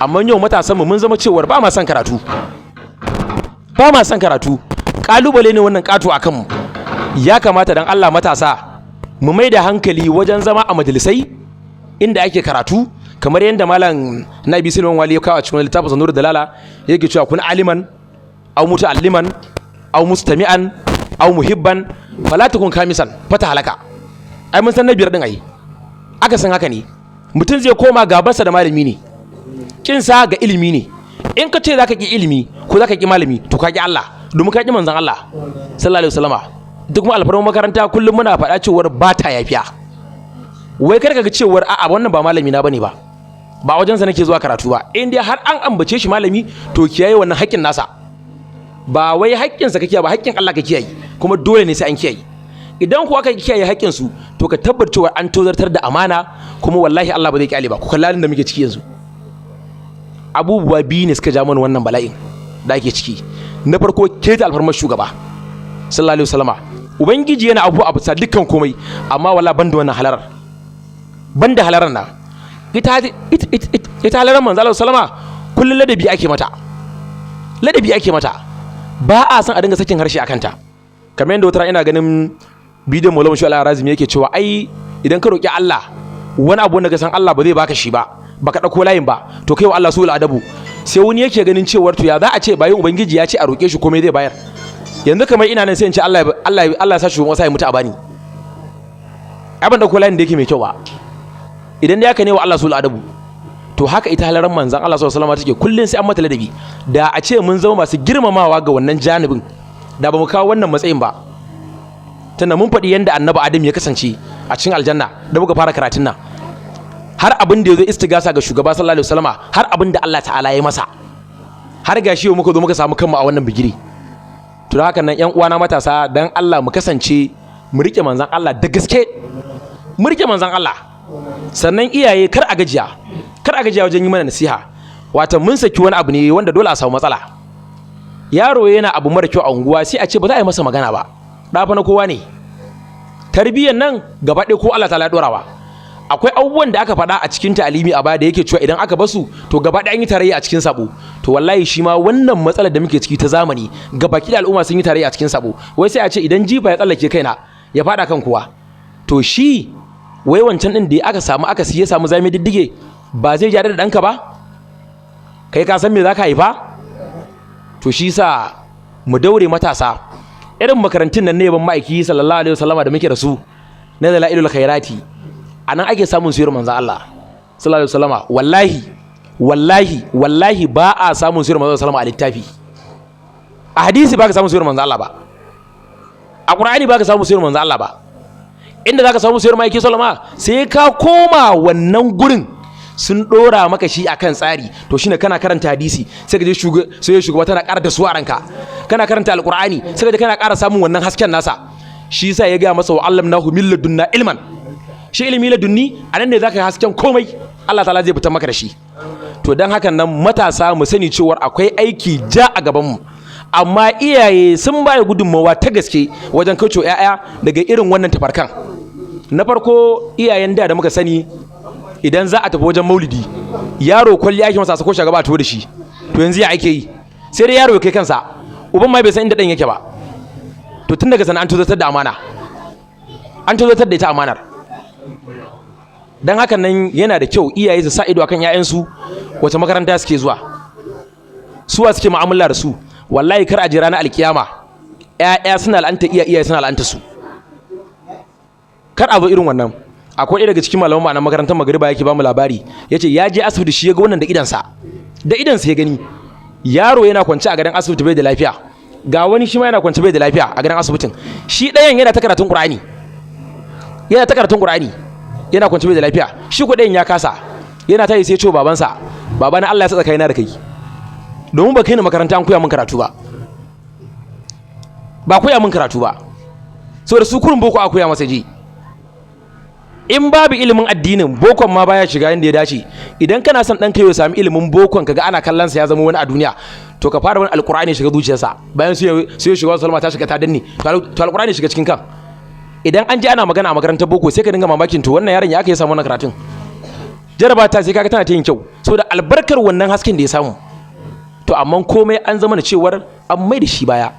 Amma yau matasan mu mun zama cewar ba ma son karatu, ba ma son karatu. Kalubale ne wannan kato a kanmu. Ya kamata dan Allah matasa mu mai da hankali wajen zama a majalisai inda ake karatu, kamar yadda Malam Nabi Sulaiman Wali ya kawo a cikin littafin Sanur Dalala, yake cewa: kun aliman aw muta'alliman aw mustami'an aw muhibban, fala takun kamisan fata halaka. Ai mun san na biyar din, ai aka san haka ne. Mutum zai koma gabansa da malami ne, kinsa ga ilimi ne. In ka ce zaka ki ilimi ko zaka ki malami, to ka ki Allah, domin ka ki manzon Allah sallallahu alaihi wasallama. Duk kuma alfarman makaranta, kullum muna faɗa cewar ba ta yafiya. Wai kar ka ga cewar a'a, wannan ba malami na bane ba, ba wajensa nake zuwa karatu ba. In dai har an ambace shi malami, to kiyaye wannan haƙƙin nasa. Ba wai haƙƙinsa ka kiyaye ba, haƙƙin Allah ka kiyaye, kuma dole ne sai an kiyaye. Idan kuwa ka kiyaye haƙƙin su, to ka tabbatar cewa an tozartar da amana, kuma wallahi Allah ba zai kyale ba. Ku kalla da muke ciki yanzu. Abubuwa biyu ne suka ja mana wannan bala'in da ake ciki. Na farko, keta alfarmar shugaba sallallahu alaihi wasallama. Ubangiji yana abu a bisa dukkan komai, amma wala banda wannan halarar, banda halarar na ita halarar manzo Allah sallama, kullun ladabi ake mata, ladabi ake mata. Ba a san a dinga sakin harshe akan ta. Kamar yadda wata ina ganin bidiyon Maulana Shu Razumi yake cewa, ai idan ka roki Allah wani abu wanda ka san Allah ba zai baka shi ba, baka dauko layin ba, to kai wa Allah sul adabu. Sai wani yake ganin cewar, to ya za a ce bayan Ubangiji ya ce a roke shi komai zai bayar? Yanzu kamar ina nan sai in ce Allah, Allah, Allah ya sa shugaban kasa ya mutu a bani. Ai ban dauko layin da yake mai kyau ba. Idan dai haka ne, wa Allah sul adabu. To haka ita halaran manzon Allah sallallahu alaihi wasallam take, kullun sai an mata ladabi. Da a ce mun zama masu girmamawa ga wannan janibin, da ba mu kawo wannan matsayin ba. Tunda mun faɗi yanda Annabi Adam ya kasance a cikin aljanna da muka fara karatun nan, har abin da ya zo istigasa ga shugaba sallallahu alaihi wasallama, har abin da Allah ta'ala ya masa, har gashi yau muka zo muka samu kanmu a wannan bigiri. To da haka nan, ƴan uwana matasa, dan Allah mu kasance mu rike manzon Allah da gaske, mu rike manzon Allah. Sannan iyaye, kar a gajiya, kar a gajiya wajen yi mana nasiha. Wato mun saki wani abu ne wanda dole a samu matsala. Yaro yana abu mara kyau a unguwa, sai a ce ba za a yi masa magana ba. Ɗafa na kowa ne tarbiyyar nan gaba ɗaya, ko Allah ta'ala ɗorawa. Akwai abubuwan da aka faɗa a cikin ta'alimi a baya da yake cewa idan aka basu, to gaba ɗaya an yi tarayya a cikin sabo. To wallahi shi ma wannan matsalar da muke ciki ta zamani, gabaki da al'umma sun yi tarayya a cikin sabo. Wai sai a ce idan jifa ya tsallake kaina ya faɗa kan kowa, to shi wai wancan ɗin da aka samu aka siye samu zame diddige, ba zai gyara da ɗanka ba? Kai ka san me za ka haifa? To shi sa mu daure matasa, irin makarantun nan ne ban ma'aiki sallallahu alaihi wasallama da muke da su na Dalailul Khairati, a nan ake samun suyar manzo Allah sallallahu alaihi wasallama. Wallahi, wallahi, wallahi ba a samun suyar manzo sallama a littafi. A hadisi ba ka samun suyar manzo Allah ba, a Qur'ani ba ka samun suyar manzo Allah ba. Inda zaka samu suyar ma'aiki sallama, sai ka koma wannan gurin sun dora maka shi akan tsari. To shine kana karanta hadisi, sai ka je sai shugaba tana ƙara da su a ranka. Kana karanta Alqur'ani, sai ka je kana ƙara samun wannan hasken nasa. Shi yasa ya ga masa: wa allamnahu min ladunna ilman. Shi ilimi ladunni, anan ne zaka yi hasken komai, Allah ta'ala zai fitar maka da shi. To dan hakan nan matasa, mu sani cewa akwai aiki ja a gaban mu, amma iyaye sun baya gudunmawa ta gaske wajen kaucewa 'ya'ya daga irin wannan tafarkan. Na farko, iyayen da da muka sani, idan za a tafi wajen maulidi, yaro kwalli ake masa ko shagaba a tafi da shi. To yanzu ya ake yi? Sai dai yaro ya kai kansa, uban ma bai san inda ɗan yake ba. To tun daga sana an tozartar da amana, an tozartar da ita amanar. Don hakan nan yana da kyau iyaye su sa ido akan 'ya'yansu, wace makaranta suke zuwa, suwa suke mu'amala da su. Wallahi kar a je ranar alkiyama 'ya'ya suna la'anta iyaye suna la'anta su. Kar a zo irin wannan. Akwai ɗaya daga cikin malaman ma'anar makarantar magariba yake bamu labari, ya ce ya je asibiti, shi ya ga wannan da idansa, da idansa ya gani. Yaro yana kwance a gadon asibiti bai da lafiya, ga wani shi ma yana kwance bai da lafiya a gadon asibitin. Shi ɗayan yana ta karatun Qur'ani, yana ta karatun Qur'ani, yana kwance bai da lafiya. Shi ko ɗayan ya kasa, yana ta yi, sai ya ce babansa: "Babana, Allah ya sa tsakanina da kai, domin ba kai ni makaranta an koya min karatu ba, ba koya min karatu ba." Saboda su kurin boko a koya masa ji. In babu ilimin addinin, bokon ma baya shiga inda ya dace. Idan kana son ɗanka ya sami ilimin bokon, kaga ana kallon sa ya zama wani a duniya, to ka fara wani Alkur'ani shiga zuciyarsa. Bayan sai shiga Salma ta shiga ta danne, to Alkur'ani shiga cikin kan. Idan an ji ana magana a makarantar boko, sai ka dinga mamakin, to wannan yaron ya aka yi samu wannan karatun? Jaraba ta sai kaga tana ta yin kyau saboda albarkar wannan hasken da ya samu. To amma komai an zama da cewar an mai da shi baya,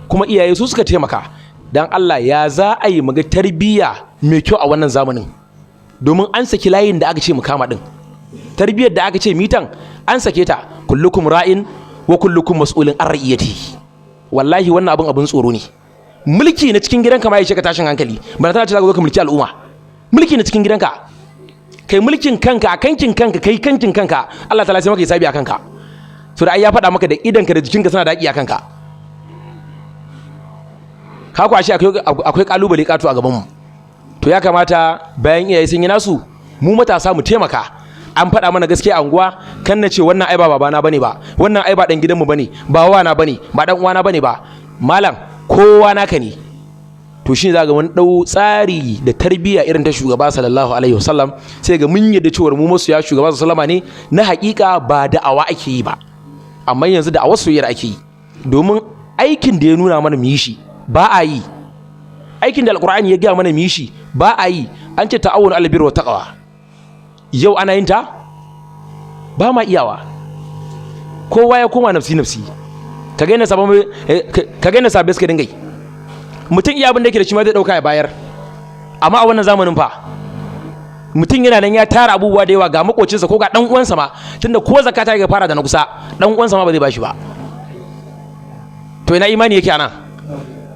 kuma iyaye su suka taimaka. Dan Allah, ya za a yi muga tarbiyya mai kyau a wannan zamanin? Domin an saki layin da aka ce mu kama din, tarbiyyar da aka ce mitan an sake ta. Kullukum ra'in wa kullukum mas'ulun an ra'iyati. Wallahi wannan abin abin tsoro ne. Mulki na cikin gidanka ma ya ka tashin hankali, ba ta ce za ka zo ka mulki al'umma. Mulki na cikin gidanka, kai mulkin kanka a kankin kanka, kai kankin kanka, Allah ta'ala sai maka hisabi a kanka. So da ai ya faɗa maka da idanka da jikinka suna da haƙi a kanka. Ka ku ashe akwai kalubale ƙato a gaban mu. To ya kamata bayan iyaye sun yi nasu, mu matasa mu taimaka. An faɗa mana gaskiya a unguwa, kan na ce wannan ai ba babana bane ba, wannan ai ba dan gidanmu bane ba, wana bane ba, dan uwana bane ba. Malam, kowa naka ne. To shine za ga mun dau tsari da tarbiyya irin ta shugaba sallallahu alaihi wasallam, sai ga mun yadda cewar mu masoya shugaba sallallahu alaihi ne na hakika, ba da'awa ake yi ba. Amma yanzu da awar soyayyar ake yi, domin aikin da ya nuna mana mu yi shi ba a yi, aikin da Alkur'ani ya gaya mana mu yi shi ba a yi. An ce ta'awun alal birri wa taqwa, yau ana yin ta? Ba ma iyawa. Kowa ya koma nafsi nafsi. Ka ga yana sabon suka dinga yi, mutum iya abin da yake da shi ma zai dauka ya bayar. Amma a wannan zamanin fa, mutum yana nan ya tara abubuwa da yawa, ga makocinsa ko ga dan uwansa ma, tunda ko zakata ya fara da na kusa, dan uwansa ma ba zai bashi ba. To ina imani yake anan?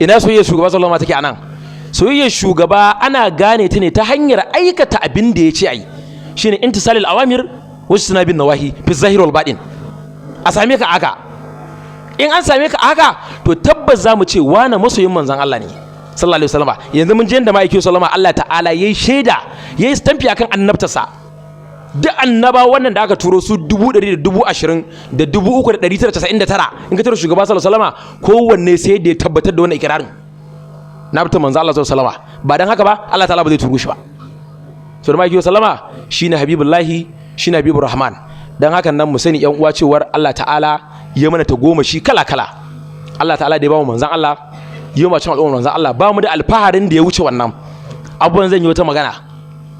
Ina soyayyar shugaba sallallahu alaihi wasallam take anan? Soyayyar shugaba ana gane ta ne ta hanyar aikata abin da ya ce ayi, shine imtisalil awamir wa ijtinabin nawahi fi zahir wal batin. A same ka haka, in an same ka haka, to tabbas za mu ce wane masoyin manzon Allah ne sallallahu alaihi wasallam. Yanzu mun je yanda ma'aikin sallama Allah ta'ala yayi shaida, yayi stamfi akan annabtarsa. Duk annaba wannan da aka turo su 120,023,999, in ka turo shugaba sallallahu alaihi wasallama, kowanne sai da ya tabbatar da wannan ikirarin na fitar manzo Allah sallallahu alaihi wasallama. Ba dan haka ba, Allah ta'ala ba zai turo shi ba. So da ma'aikin sallama shine habibullahi, shine habibur rahman. Dan hakan nan mu sani, yan uwa, cewar Allah ta'ala ya mana ta goma shi kala kala. Allah ta'ala da ya ba mu manzon Allah, yi ma cin al'ummar manzon Allah, ba mu da alfaharin da ya wuce wannan abubuwan. Zan yi wata magana.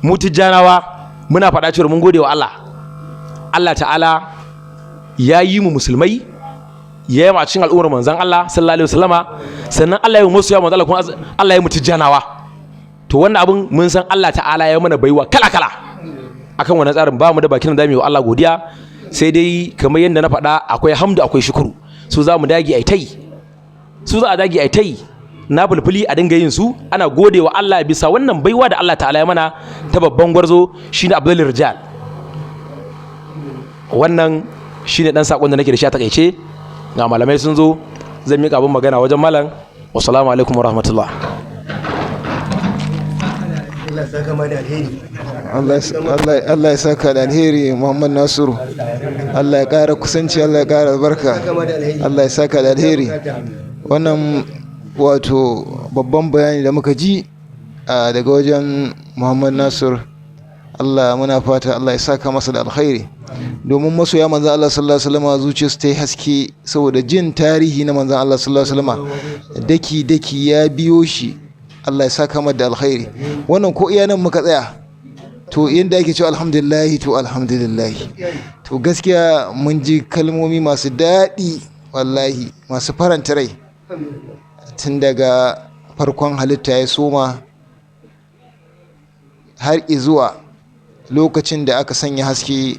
Mu Tijjanawa muna faɗa cewa mun gode wa Allah. Allah ta'ala ya yi mu musulmai, ya yi ma cin al'ummar manzon Allah sallallahu alaihi wasallama, sannan Allah ya yi musu ya manzon Allah, kuma Allah ya mu Tijjanawa. To wannan abun mun san Allah ta'ala ya mana baiwa kala kala akan wannan tsarin. Ba mu da bakin da mu yi wa Allah godiya, sai dai kamar yadda na faɗa, akwai hamdu, akwai shukuru. Su za mu dage ai tai, su za a dage ai tai na fulfuli, a dinga yin su ana gode wa Allah bisa wannan baiwa da Allah ta'ala ya mana ta babban gwarzo, shine Abdul Rijal. Wannan shine dan sakon da nake da shi a takaice. Ga malamai sun zo, zan miƙa abin magana wajen malam. Wassalamu alaikum warahmatullah. Allah saka ma da alheri. Allah ya saka da alheri, Muhammad Nasiru. Allah ya ƙara kusanci, Allah ya ƙara albarka. Allah ya saka da alheri. Wannan wato babban bayani da muka ji daga wajen Muhammad Nasir, Allah muna fata Allah ya saka masa da alkhairi, domin masoya manzan Allah sallallahu alaihi wasallam zuciyarsu ta yi haske saboda jin tarihi na manzan Allah sallallahu alaihi wasallam daki daki ya biyo shi. Allah ya saka masa da alkhairi. Wannan ko iya nan muka tsaya, to yanda ake cewa alhamdulillah, to alhamdulillah. To gaskiya mun ji kalmomi masu daɗi, wallahi masu faranta rai, tun daga farkon halitta ya soma har izuwa lokacin da aka sanya haske,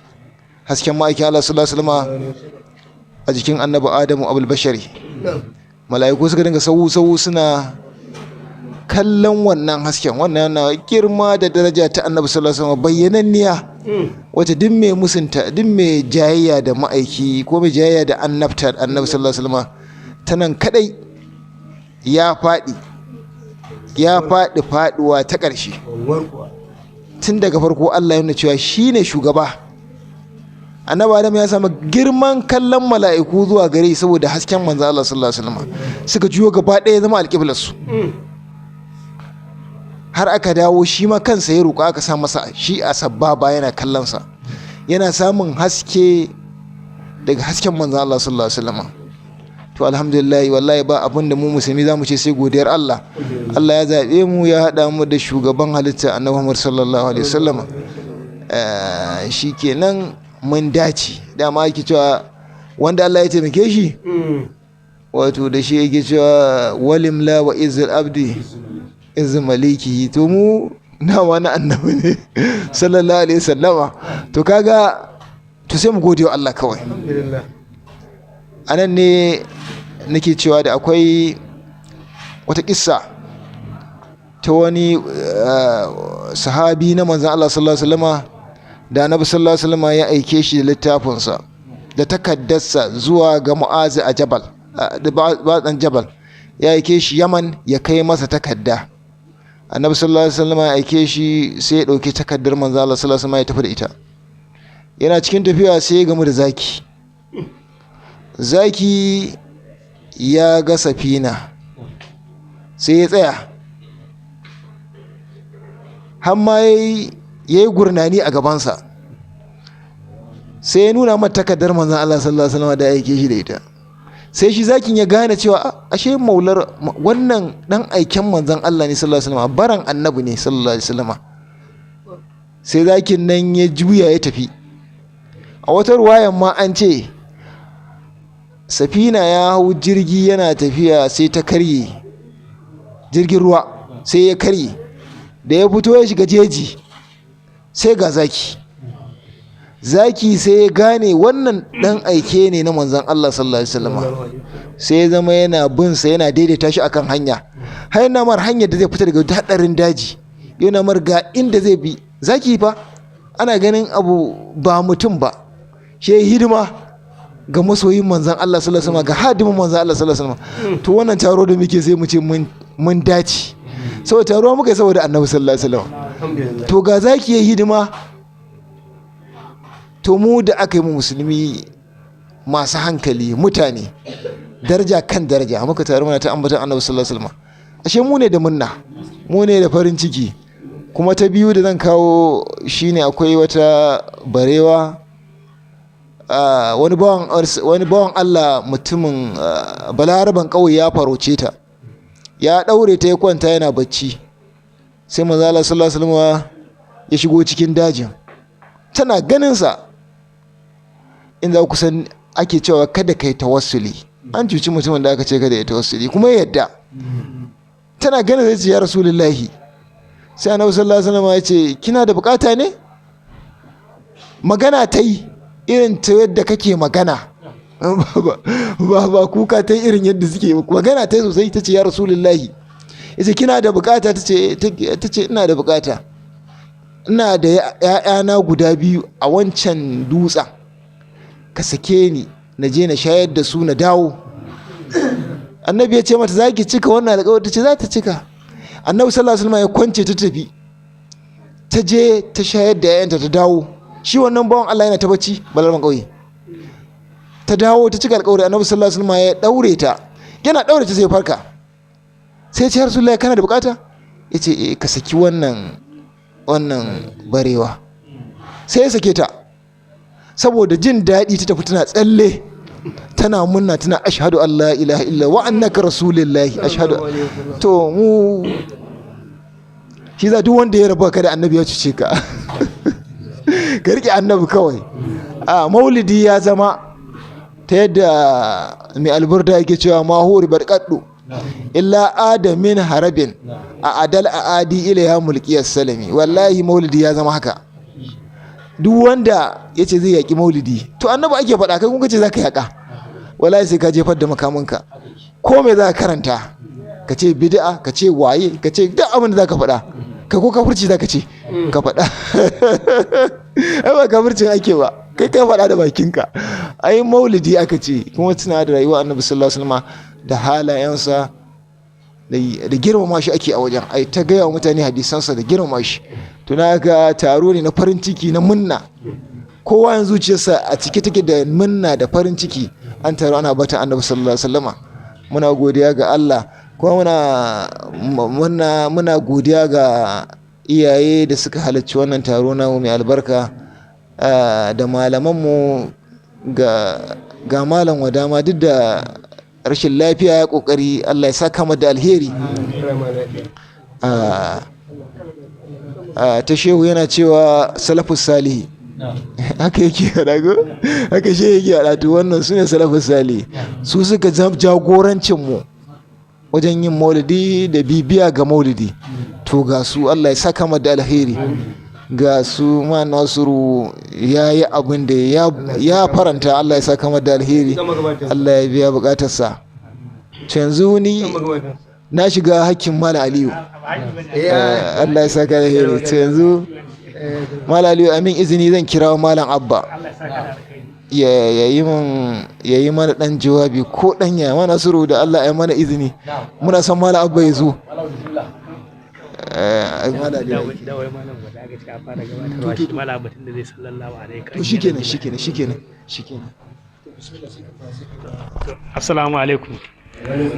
hasken ma'aikin Allah sallallahu alaihi wasallam a jikin Annabi Adamu abul bashari. Mala'iku suka dinga sawu sawu suna kallon wannan hasken. Wannan yana girma da daraja ta Annabi sallallahu alaihi wasallam bayyananniya, wacce duk mai musunta, duk mai jayayya da ma'aiki ko mai jayayya da annabta Annabi sallallahu alaihi wasallam, ta nan kadai ya faɗi, ya faɗi faɗuwa ta ƙarshe. Tun daga farko Allah ya nuna cewa shine shugaba. Annabi Adam ya samu girman kallon mala'iku zuwa gare shi saboda hasken manzo Allah sallallahu alaihi wasallam. Suka juyo gaba ɗaya zama alƙiblarsu, har aka dawo shi ma kansa ya roƙa aka sa masa shi a sababa, yana kallon sa, yana samun haske daga hasken manzo Allah sallallahu alaihi wasallam. To alhamdulillah, wallahi ba abin da mu musulmi zamu ce sai godiyar Allah. Allah ya zaɓe mu, ya haɗa mu da shugaban halitta, Annabi Muhammad sallallahu alaihi wasallam. Shi kenan mun dace. Dama ake cewa wanda Allah ya taimake shi, wato da shi yake cewa walim la wa izul abdi izul maliki. To mu na wani annabi ne sallallahu alaihi wasallama. To kaga, to sai mu gode wa Allah kawai. Alhamdulillah. Anan ne nake cewa da akwai wata kissa ta wani sahabi na manzan Allah sallallahu alaihi wasallama, da annabi sallallahu alaihi wasallama ya aike shi da littafinsa da takaddarsa zuwa ga Mu'azi a Jabal, da dan Jabal, ya aike shi Yaman ya kai masa takadda. Annabi sallallahu alaihi wasallama ya aike shi, sai ya dauki takaddar manzan Allah sallallahu alaihi wasallama ya tafi da ita. Yana cikin tafiya sai ya gamu da zaki. Zaki ya ga safina sai ya tsaya, har ma ya yi gurnani a gabansa. Sai ya nuna mata takardar manzon Allah sallallahu alaihi wasallam da ya aike shi da ita. Sai shi zakin ya gane cewa, "Ah, ashe maular wannan dan aiken manzon Allah ne sallallahu alaihi wasallam, baran annabi ne sallallahu alaihi wasallam." Sai zakin nan ya juya ya tafi. A wata ruwayan ma an ce safina ya hau jirgi yana tafiya sai ta karye, jirgin ruwa sai ya karye. Da ya fito ya shiga jeji sai ga zaki. Zaki sai ya gane wannan dan aike ne na manzon Allah sallallahu alaihi wasallam. Sai ya zama yana bin sa, yana daidaita shi akan hanya, har yana mar hanyar da zai fita daga hadarin daji, yana mar ga inda zai bi. Zaki fa, ana ganin abu ba mutum ba, shi hidima ga masoyin manzon Allah sallallahu alaihi wasallam, ga hadimin manzon Allah sallallahu alaihi wasallam. To wannan taro da muke, sai mu ce mun dace, saboda taro muka yi saboda annabi sallallahu alaihi wasallam. Alhamdulillah. To ga zaki yi hidima, to mu da aka yi mu musulmi masu hankali, mutane daraja kan daraja, muka taru muna ta ambatan annabi sallallahu alaihi wasallam, ashe mu ne da munna, mu ne da farin ciki. Kuma ta biyu da zan kawo shine akwai wata barewa, wani bawan Allah, mutumin balaraban ƙauye, ya farauce ta, ya ɗaure ta, ya kwanta yana bacci. Sai manzo Allah sallallahu alaihi wasallam ya shigo cikin dajin, tana ganin sa. In za ku san ake cewa kada kai tawassuli, an cuci mutumin da aka ce kada ya tawassuli kuma ya yadda. Tana ganin zai ce, "Ya rasulullahi." Sai annabi sallallahu alaihi wasallam ya ce, "Kina da bukata ne?" Magana ta yi irin ta yadda kake magana, ba kuka ta yi irin yadda suke magana ta yi sosai. Ta ce, "Ya rasulullahi." Ya ce, "Kina da bukata?" Ta ce, "Ina da bukata, ina da ‘ya'yana guda biyu a wancan dutsen, ka sake ni na je na shayar da su na dawo." Annabi ya ce mata, "Za ki cika wannan alƙawari?" Ta ce za ta cika. Annabi sallallahu alaihi wasallam ya kwance ta, tafi, ta je ta shayar da ‘ya'yanta ta dawo. Shi wannan bawan Allah yana ta bacci, balaraban ƙauye. Ta dawo ta cika alƙawari. Annabi sallallahu alaihi wasallam ya daure ta. Yana daure ta sai farka, sai ya ce, "Rasulullahi, kana da bukata?" Ya ce, "Eh, ka saki wannan barewa." Sai ya sake ta. Saboda jin daɗi ta tafi tana tsalle, tana munna, tana "Ashhadu an la ilaha illa wa annaka rasulullahi, ashhadu." To mu shi za duk wanda ya raba ka da annabi ya cuce ka. Ka rike annabi kawai. A maulidi ya zama ta yadda mai alburda yake cewa ma huri barkaddu illa adamin harabin a adal a adi ila ya mulkiyar salami. Wallahi maulidi ya zama haka. Duk wanda ya ce zai yaƙi maulidi, to annabi ake faɗa, kai kun ce za ka yaƙa, wallahi sai ka jefar da makaminka. Ko me za ka karanta, ka ce bid'a, ka ce waye, ka ce duk abin da za ka faɗa, kai ko kafirci za ka ce ka faɗa. Ai ba kafircin ake ba, kai ka faɗa da bakinka. Ai maulidi aka ce, kuma tuna da rayuwa annabi sallallahu alaihi wasallam da halayensa da girmama shi ake a wajen. Ai ta gaya wa mutane hadisansa da girmama shi. To na ga taro ne na farin ciki, na munna. Kowa yanzu zuciyarsa a cike take da munna da farin ciki. An taro ana bata annabi sallallahu alaihi wasallama. Muna godiya ga Allah, kuma muna godiya ga iyaye da suka halarci wannan taro namu mai albarka, da malamanmu, ga malam wadama, duk da rashin lafiya ya kokari, Allah ya saka mu da alheri. Ta shehu yana cewa salafus salihi, haka yake faɗa ko? Haka shehu yake faɗa. To wannan su ne salafus salihi, su suka jagorancin mu wajen yin maulidi da bibiya ga maulidi. To ga su, Allah ya saka mu da alheri. Ga su ma Nasiru ya yi abin da ya faranta. Allah ya saka mu da alheri, Allah ya biya bukatarsa. To yanzu ni na shiga hakkin Malam Aliyu. Allah ya saka alheri. To yanzu Malam Aliyu, amin izini zan kira Malam Abba ya yi mana dan jawabi ko dan ya mana Nasiru da Allah ya mana izini, muna son Malam Abba ya zo. Malam Aliyu. Dawai malam wanda aka ce a fara gabatarwa shi malam batun da zai sallallahu alaihi. To shikenan, shikenan, shikenan, shikenan. Assalamu alaikum.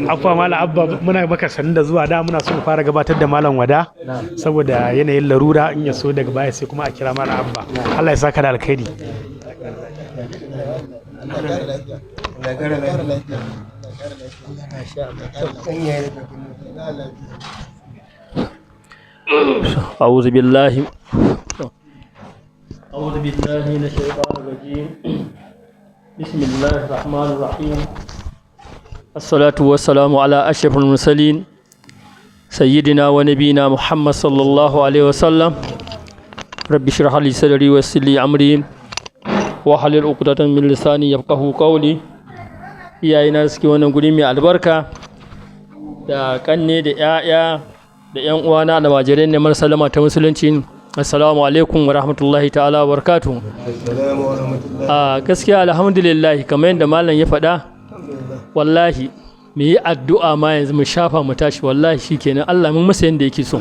Afuwa Malam Abba, muna maka sanin da zuwa. Da muna so mu fara gabatar da Malam Wada, saboda yanayin larura, in ya so daga baya sai kuma a kira Malam Abba. Allah ya saka da alkhairi. Allah ya kara lafiya. Masha Allah. Kan yayi da kakanni. أعوذ بالله من الشيطان الرجيم. بسم الله الرحمن الرحيم. الصلاة والسلام على أشرف المرسلين، سيدنا ونبينا محمد صلى الله عليه وسلم. رب اشرح لي صدري ويسر لي أمري واحلل عقدة من لساني يفقه قولي. Iyayena suke wannan guri mai albarka, da kanne da 'ya'ya da 'yan uwana almajirai ne, salama ta musulunci, assalamu alaikum wa rahmatullahi ta'ala wa barakatuh. Assalamu wa rahmatullahi. A gaskiya alhamdulillah, kamar yadda malam ya faɗa, wallahi mu yi addu'a ma yanzu mu shafa mu tashi, wallahi shikenan, Allah mun masa yadda yake so.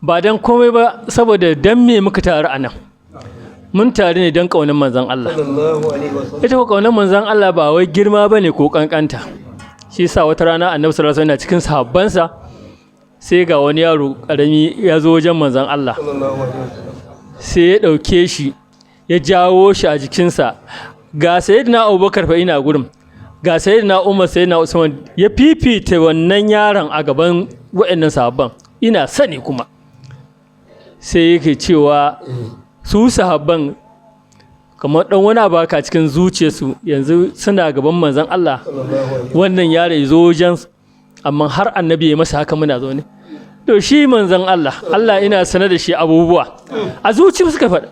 Ba dan komai ba, saboda dan me muka taru a nan? Mun taru ne don ƙaunar manzon Allah. Sallallahu alaihi wasallam. Ita ko ƙaunar manzon Allah ba wai girma bane ko kankanta. Shi yasa wata rana Annabi sallallahu alaihi wasallam yana cikin sahabbansa, sai ga wani yaro karami ya zo wajen manzon Allah. Sallallahu alaihi wasallam. Sai ya ɗauke shi ya jawo shi a jikinsa. Ga Sayyidina Abubakar fa ina gurin, ga Sayyidina Umar, Sayyidina Usman, ya fifita wannan yaron a gaban waɗannan sahabban. Ina sani kuma sai yake cewa su sahabban kamar ɗan wani abu haka cikin zuciyarsu, yanzu suna gaban manzon Allah, wannan yaro ya zo wajen, amma har Annabi ya masa haka, muna zaune. To shi manzon Allah, Allah ina sanar da shi abubuwa a zuci suka faɗa.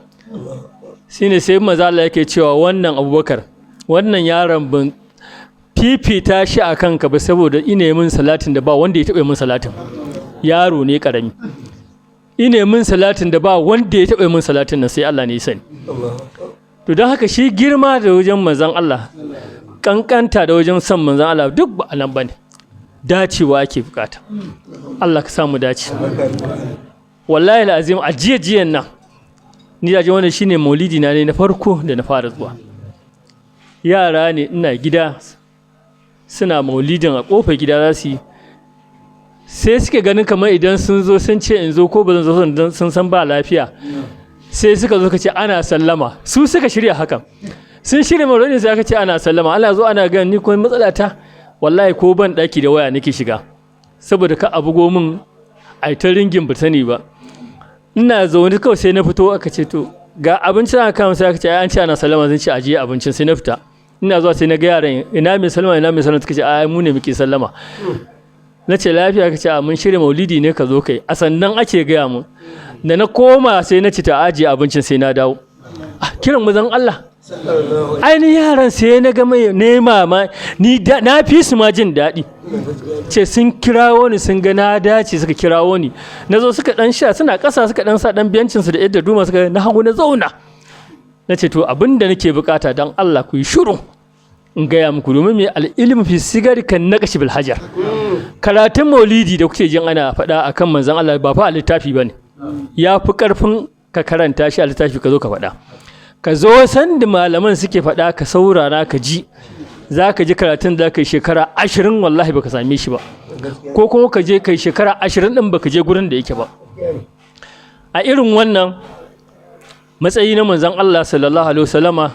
Shine sai manzon Allah yake cewa wannan Abubakar, wannan yaron ban fifita shi a kanka ba saboda ina min salatin da ba wanda ya taɓa min salatin. Yaro ne ƙarami, ina min salatin da ba wanda ya taɓa min salatin nan sai Allah ne ya sani. To don haka shi girma da wajen manzon Allah, kankanta da wajen son manzon Allah, duk ba a nan bane. Dacewa ake bukata. Allah ka samu dace. Wallahi alazim, a jiya jiyan nan ni da wannan shine maulidi na ne na farko da na fara zuwa. Yara ne ina gida suna maulidin a kofar gida za su yi, sai suke ganin kamar idan sun zo sun ce in zo ko ba zan zo, sun san ba lafiya. Sai suka zo ka ce ana sallama. Su suka shirya hakan, sun shirya maulidin, sai aka ce ana sallama. Allah zo ana ganin ni kuma matsala ta, wallahi ko ban daki da waya nake shiga saboda ka abu gomin ai ta ringin, ba sani ba. Ina zaune kawai sai na fito, aka ce to ga abincin aka kama, sai aka ce ai an ce ana sallama. Zan ce ajiye abincin, sai na fita. Ina zuwa sai na ga yaran, ina mai sallama, ina mai sallama? Suka ce ai mu ne muke sallama. Na ce lafiya? Ka ce a mun shirya maulidi ne, ka zo kai. A sannan ake gaya mu da na koma, sai na ci ta ajiye abincin sai na dawo. Ah, kiran mazan Allah ainihin yaran, sai na ga mai nema ma ni na fi su ma jin daɗi, ce sun kirawo ni, sun ga na dace suka kirawo ni. Na zo suka dan sha, suna ƙasa suka dan sa dan biyancin su da yadda duma suka na hagu na zauna. Na ce to abin da nake bukata, dan Allah ku yi shiru in gaya muku, domin mai al'ilmu fi sigari kan naqashi bil hajar. Karatun maulidi da kuke jin ana faɗa akan manzon Allah ba fa a littafi bane. Ya fi karfin ka karanta shi a littafi ka zo ka faɗa. Ka zo sanda malaman suke faɗa ka saurara ka ji, za ka ji karatun da ka yi shekara 20 wallahi baka same shi ba, ko kuma ka je kai shekara 20 ɗin baka je gurin da yake ba. A irin wannan matsayi na manzon Allah sallallahu alaihi wasallama,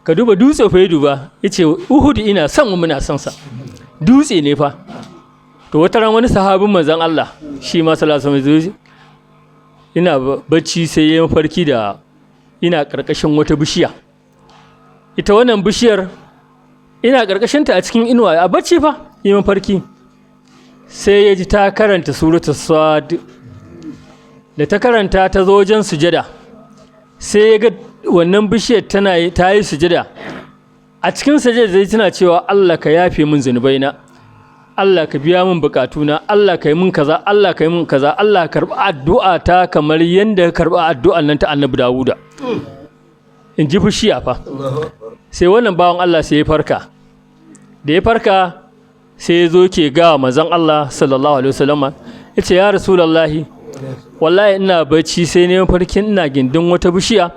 ka duba dutse fa, ya duba yace Uhud ina son mu, muna son sa. Dutse ne fa. To wata ran wani sahabin manzon Allah shi ma sallallahu alaihi wasallam Ina bacci sai ya mafarki da ina ƙarƙashin wata bishiya. Ita wannan bishiyar ina ƙarƙashinta a cikin inuwa, a bacci fa yi mafarki. Sai ya ji ta karanta suratu Sad. Da ta karanta ta zo wajen sujada, sai ya ga wannan bishiyar ta yi sujada. A cikin sujada zai tana cewa Allah ka yafe min zunubaina, Allah ka biya min bukatuna, Allah ka yi min kaza, Allah ka yi min kaza, Allah ka karɓi addu'a ta kamar yadda ka karɓi addu'an nan ta Annabi Dawuda. In ji bishiya fa. Sai wannan bawan Allah sai ya farka. Da ya farka sai ya zo ke ga manzon Allah sallallahu alaihi wasallam, ya ce ya Rasulullahi, wallahi ina bacci sai ne mafarkin ina gindin wata bishiya.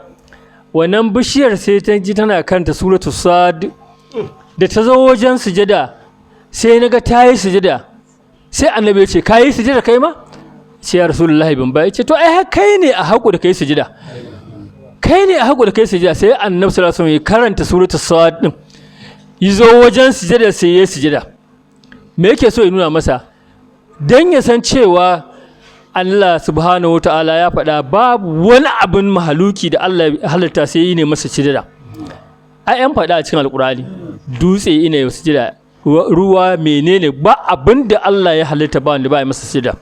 Wannan bishiyar sai ta ji tana kanta suratu Sad. Da ta zo wajen sujada sai na ga ta yi sujada. Sai Annabi ya ce ka yi sujada kai ma? Sai ya Rasulullahi ban ba. Ya ce to ai kai ne a haƙu da kai sujada, kai ne a haƙu da kai sujada. Sai Annabi sallallahu alaihi wasallam ya karanta suratu Sad din, ya zo wajen sujada sai ya sujada. Me yake so ya nuna masa? Dan ya san cewa Allah subhanahu wa ta'ala ya faɗa babu wani abin mahaluki da Allah ya halitta sai yi ne masa sujada. Ai an faɗa a cikin Alƙur'ani, dutse ina yi sujada, ruwa menene, ba abin da Allah ya halitta ba wanda ba ya masa sujada.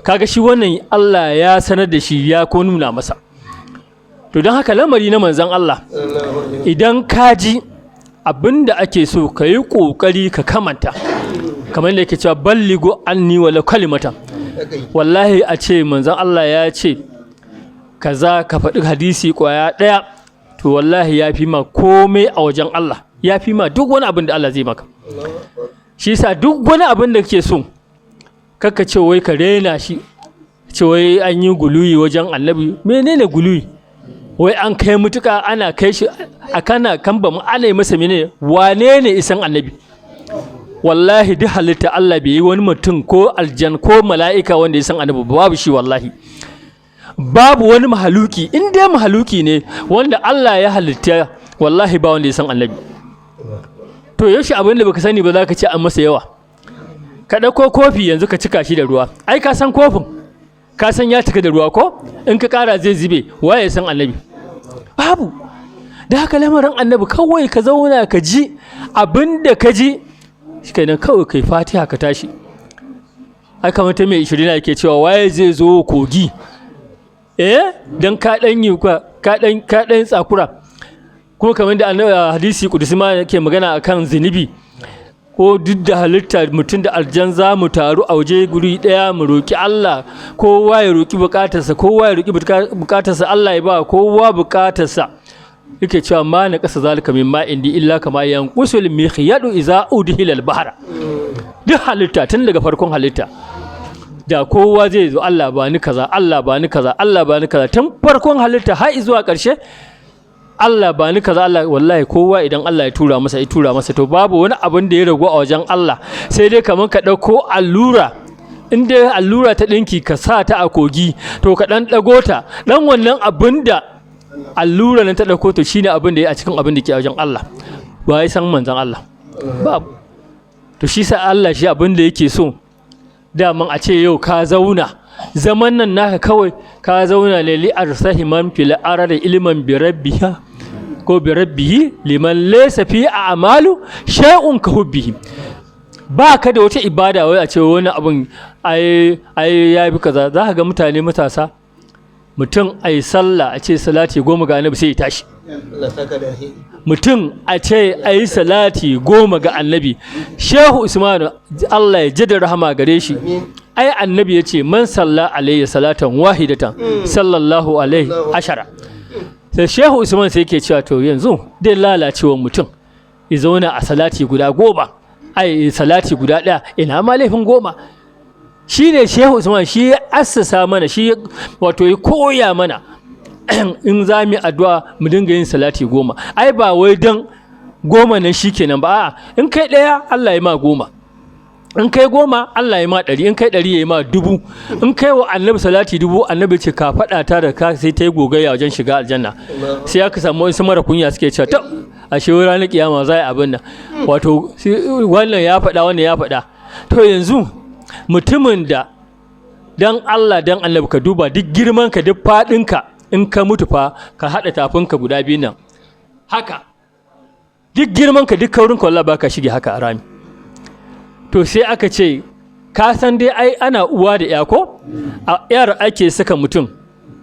Kaga shi wannan Allah ya sanar da shi ya ko nuna masa. To don haka lamari na manzon Allah, idan ka ji abin da ake so ka yi ƙoƙari ka kamanta, kamar da yake cewa balligo anni wala kalimatan. Wallahi a ce manzon Allah ya ce kaza, ka faɗi hadisi ƙwaya ɗaya, to wallahi ya fi ma komai a wajen Allah, ya fi ma duk wani abin da Allah zai maka. Shi yasa duk wani abin da kake so, kakka ce wai ka rena shi, ce wai an yi guluyi wajen Annabi. Menene guluyi? Wai an kai mutuka ana kai shi a kana kamba mu ana yi masa menene? Wane ne isan Annabi? Wallahi duk halitta Allah bai yi wani mutum ko aljan ko mala'ika wanda ya san Annabi, babu shi wallahi. Babu wani mahaluki, in dai mahaluki ne wanda Allah ya halitta, wallahi ba wanda ya san Annabi. To yaushe abin da baka sani ba za ka ce an masa yawa? Ka ɗauko kofi yanzu ka cika shi da ruwa, ai ka san kofin, ka san ya cika da ruwa ko? In ka ƙara zai zube. Waye ya san Annabi? Babu. Da haka lamarin Annabi kawai ka zauna ka ji abin da ka ji shikenan, kawai kai fatiha ka tashi. Ai kamar ta mai 20 yake cewa waye zai zo kogi dan ka dan yi ka dan tsakura. Kuma kamar da hadisi kudusi ma yake magana akan zunubi, ko duk da halitta mutum da aljan za mu taru a waje guri daya mu roki Allah, kowa ya roki bukatarsa, kowa ya roki bukatarsa, Allah ya ba kowa bukatarsa. Yake cewa ma na kasa zalika min ma indi illa kama yanqusul mikhyadu iza udhila al-bahra. Duk halitta tun daga farkon halitta da kowa zai zo Allah ba ni kaza, Allah ba ni kaza, Allah ba ni kaza, tun farkon halitta har zuwa ƙarshe, Allah ba ni kaza, Allah, wallahi kowa idan Allah ya tura masa, ya tura masa, to babu wani abin da ya ragu a wajen Allah. Sai dai kamar ka ɗauko allura, in dai allura ta ɗinki ka sa ta a kogi, to ka ɗan ɗago ta ɗan wannan abin da allura nan ta ɗauko, to shine abin da ya a cikin abin da ke a wajen Allah. Ba ya san manzon Allah babu. To shi sa Allah shi abin da yake so daman a ce yau ka zauna zaman nan naka kawai ka zauna ne li arsahi man fil ardi ilman bi rabbiha ko bi rabbihi liman laysa fi a'malu shay'un ka hubbihi. Ba ka da wata ibada wai a ce wani abun ai ai yafi kaza. Za ka ga mutane matasa, mutum ai sallah a ce salati 10 ga Annabi sai ya tashi. Mutum a ce ai salati 10 ga Annabi. Shehu Usmanu Allah ya jada rahama gare shi, ai Annabi ya ce man salla alayhi salatan wahidatan sallallahu alaihi ashara. Sai Shehu Usman sai yake cewa to yanzu dai lalacewar mutum ya zauna a salati guda 10, ai salati guda 1, ina ma laifin 10. Shi ne Shehu Usman shi ya assasa mana, shi wato ya koya mana in za mu yi addu'a mu dinga yin salati 10. Ai ba wai don 10 nan shi kenan ba, a'a, in kai 1 Allah ya ma 10, in kai 10 Allah ya ma 100, in kai 100 ya yi ma 1000, in kai wa Annabi salati 1000, Annabi ce ka faɗa ta da ka sai ta yi gogayya wajen shiga aljanna. Sai aka samu wasu mara kunya suke cewa to ashe ranar kiyama za a yi abin nan, wato wannan ya faɗa wannan ya faɗa. To yanzu mutumin da Dan Allah dan Annabi ka duba duk girman ka duk fadin ka, in ka mutu fa ka hada tafin ka guda biyu nan haka, duk girman ka duk kaurin ka wallahi baka shige haka a rami. To sai aka ce ka san dai ai ana uwa da ya ko, a yar ake saka mutum,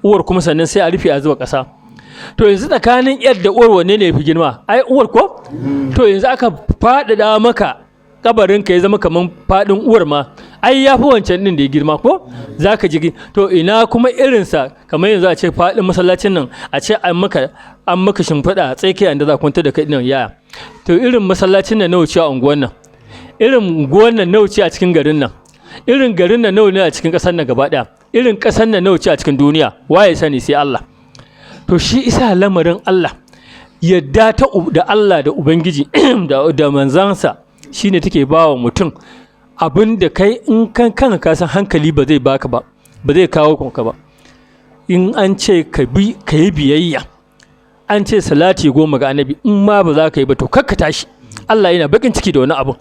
uwar kuma sannan sai a rufe a zuba ƙasa. To yanzu tsakanin yar da uwar wanne ne fi girma? Ai uwar ko. To yanzu aka faɗaɗa maka kabarin ka ya zama kaman faɗin uwar ma, ai ya fi wancan ɗin da ya girma ko za ka ji. To ina kuma irinsa kamar yanzu a ce faɗin masallacin nan a ce an maka shimfiɗa a tsakiya inda za a kwantar da kai ɗin yaya. To irin masallacin nan nawa ce a unguwan nan, irin unguwan nan nawa ce a cikin garin nan, irin garin nan nawa ne a cikin ƙasar nan gaba ɗaya, irin ƙasar nan nawa ce a cikin duniya, waye sani sai Allah. To shi isa lamarin Allah yadda ta da Allah da Ubangiji da manzansa shine take ba wa mutum abin da kai in kan kanka ka san hankali ba zai baka ba, ba zai kawo kanka ba. In an ce ka bi ka yi biyayya, an ce salati 10 ga annabi, in ma ba za ka yi ba to kakka tashi. Allah yana bakin ciki da wani abin,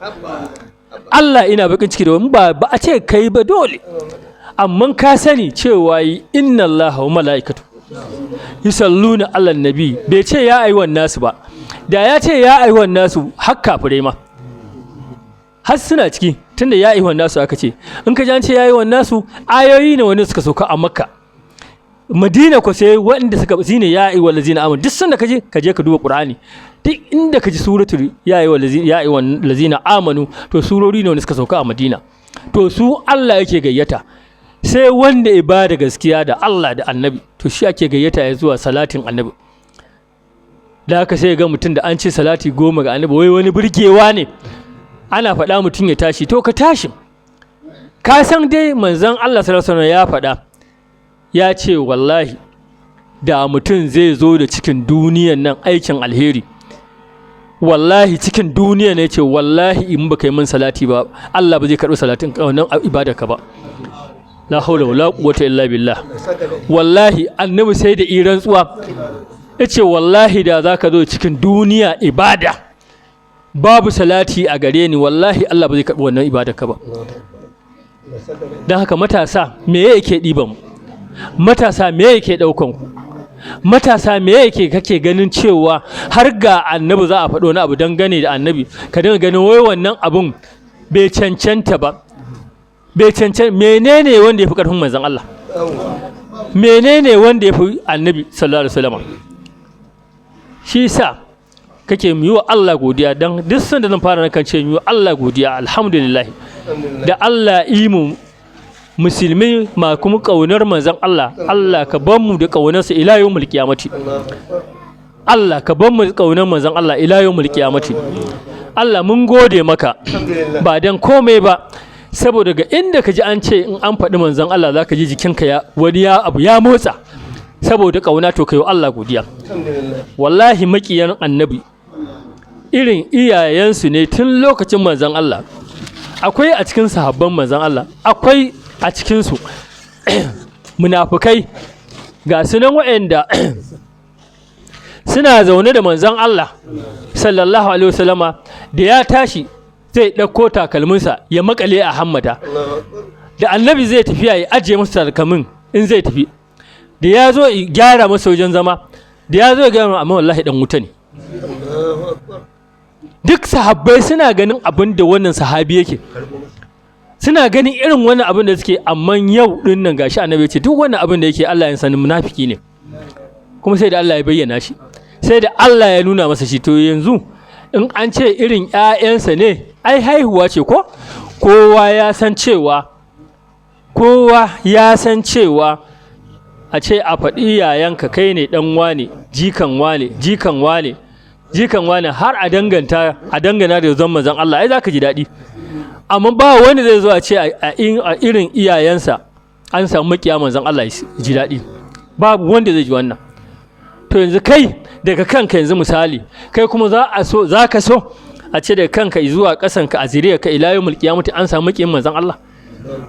Allah yana bakin ciki da wani ba a ce kai ba dole, amma ka sani cewa inna Allaha wa mala'ikatu yusalluna ala nabi, bai ce ya ayyuhan nasu ba. Da ya ce ya ayyuhan nasu har kafirai ma har suna ciki, tunda ya ayyuhan nasu aka ce. In ka ji an ce ya ayyuhan nasu, ayoyi ne wani suka sauka a Makka, Madina ko sai waɗanda suka shine ya ayyuhal ladzina amanu. Duk sanda kaje ka je ka duba Qur'ani, duk inda ka ji suratul ya ayyuhal ladzina amanu, to surori ne wanda suka sauka a Madina. To su Allah yake gayyata, sai wanda ya ba da gaskiya da Allah da annabi, to shi ake gayyata ya zuwa salatin annabi. Da haka sai ga mutum da an ce salati 10 ga annabi wai wani burgewa ne, ana faɗa mutum ya tashi. To ka tashi, ka san dai manzon Allah sallallahu alaihi wasallam ya faɗa, ya ce wallahi da mutum zai zo da cikin duniyan nan aikin alheri, wallahi cikin duniya ne ce wallahi in baka yi min salati ba Allah ba zai karɓi salatin wannan ibadarka ba. La haula wala quwwata illa billah. Wallahi annabi sai da iran tsuwa yace wallahi da zaka zo cikin duniya ibada babu salati a gare ni, wallahi Allah ba zai karɓi wannan ibadarka ba. Dan haka matasa me yake ɗiban mu? Matasa me yake ɗaukan ku? Matasa me yake kake ganin cewa har ga annabi za a faɗo wani abu dangane da annabi ka dinga ganin wai wannan abun bai cancanta ba, bai cancanta. Menene wanda ya fi ƙarfin manzon Allah? Menene wanda ya fi annabi sallallahu alaihi wasallam? Shi sa kake yi wa Allah godiya, dan duk sanda zan fara nakan ce yi wa Allah godiya, alhamdulillah da Allah yi mu musulmi ma kuma ƙaunar manzon Allah. Allah ka ban mu da ƙaunarsa ila yawmul qiyamati. Allah ka ban mu da ƙaunar manzon Allah ila yawmul qiyamati. Allah mun gode maka ba dan komai ba, saboda ga inda ka ji an ce in an faɗi manzon Allah zaka ji jikinka ya wani ya abu ya motsa saboda ƙauna. To kai Allah godiya. Wallahi maƙiyan annabi irin iyayensu ne tun lokacin manzon Allah. Akwai a cikin sahabban manzon Allah, akwai a cikinsu munafukai ga sunan waɗanda suna zaune da manzon Allah sallallahu alaihi wasallama, da ya tashi zai ɗauko takalminsa ya makale a hammata, da annabi zai tafiya ya ajiye masa takalmin in zai tafi, da ya zo ya gyara masa wajen zama, da ya zo ya gyara, amma wallahi dan wuta ne. Duk sahabbai suna ganin abin da wannan sahabi yake, suna ganin irin wannan abin da suke, amma yau din nan gashi annabi ya ce duk wannan abin da yake Allah ya sani munafiki ne, kuma sai da Allah ya bayyana shi, sai da Allah ya nuna masa shi. To yanzu in an ce irin ƴaƴansa ne, ai haihuwa ce ko? Kowa ya san cewa, kowa ya san cewa a ce a faɗi yayanka kai ne ɗan wane, jikan wane, jikan wane, jikan wane, har a danganta a dangana da zan manzon Allah, ai zaka ji daɗi. Amma ba wanda zai zo a ce a irin iyayensa an samu makiya manzon Allah ya ji daɗi, babu wanda zai ji wannan. To yanzu kai daga kanka yanzu misali kai kuma za a so, za ka so a ce daga kanka zuwa ƙasanka a zuriyarka ila yawmul qiyamati an samu makiyin manzon Allah?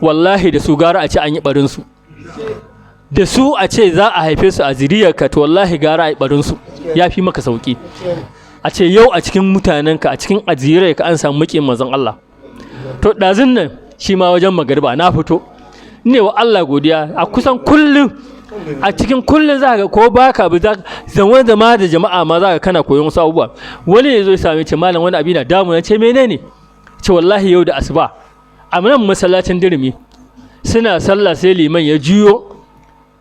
Wallahi da su gara a ce an yi barin su, da su a ce za a haife su a zuriyarka, to wallahi gara a yi barin su ya fi maka sauki. A ce yau a cikin mutanenka a cikin azirarka an samu makiyin manzon Allah. To ɗazun nan shi ma wajen magariba na fito Ne wa Allah godiya a kusan kullum, a cikin kullum za ka ko baka bi za zama zama da jama'a ma za ka kana koyon wasu abubuwa. Wani ya zo ya same ce, "Malam, wani abu na damu na." Ce, "Menene?" Ce, "Wallahi yau da asuba a nan masallacin Dirimi suna sallah, sai liman ya juyo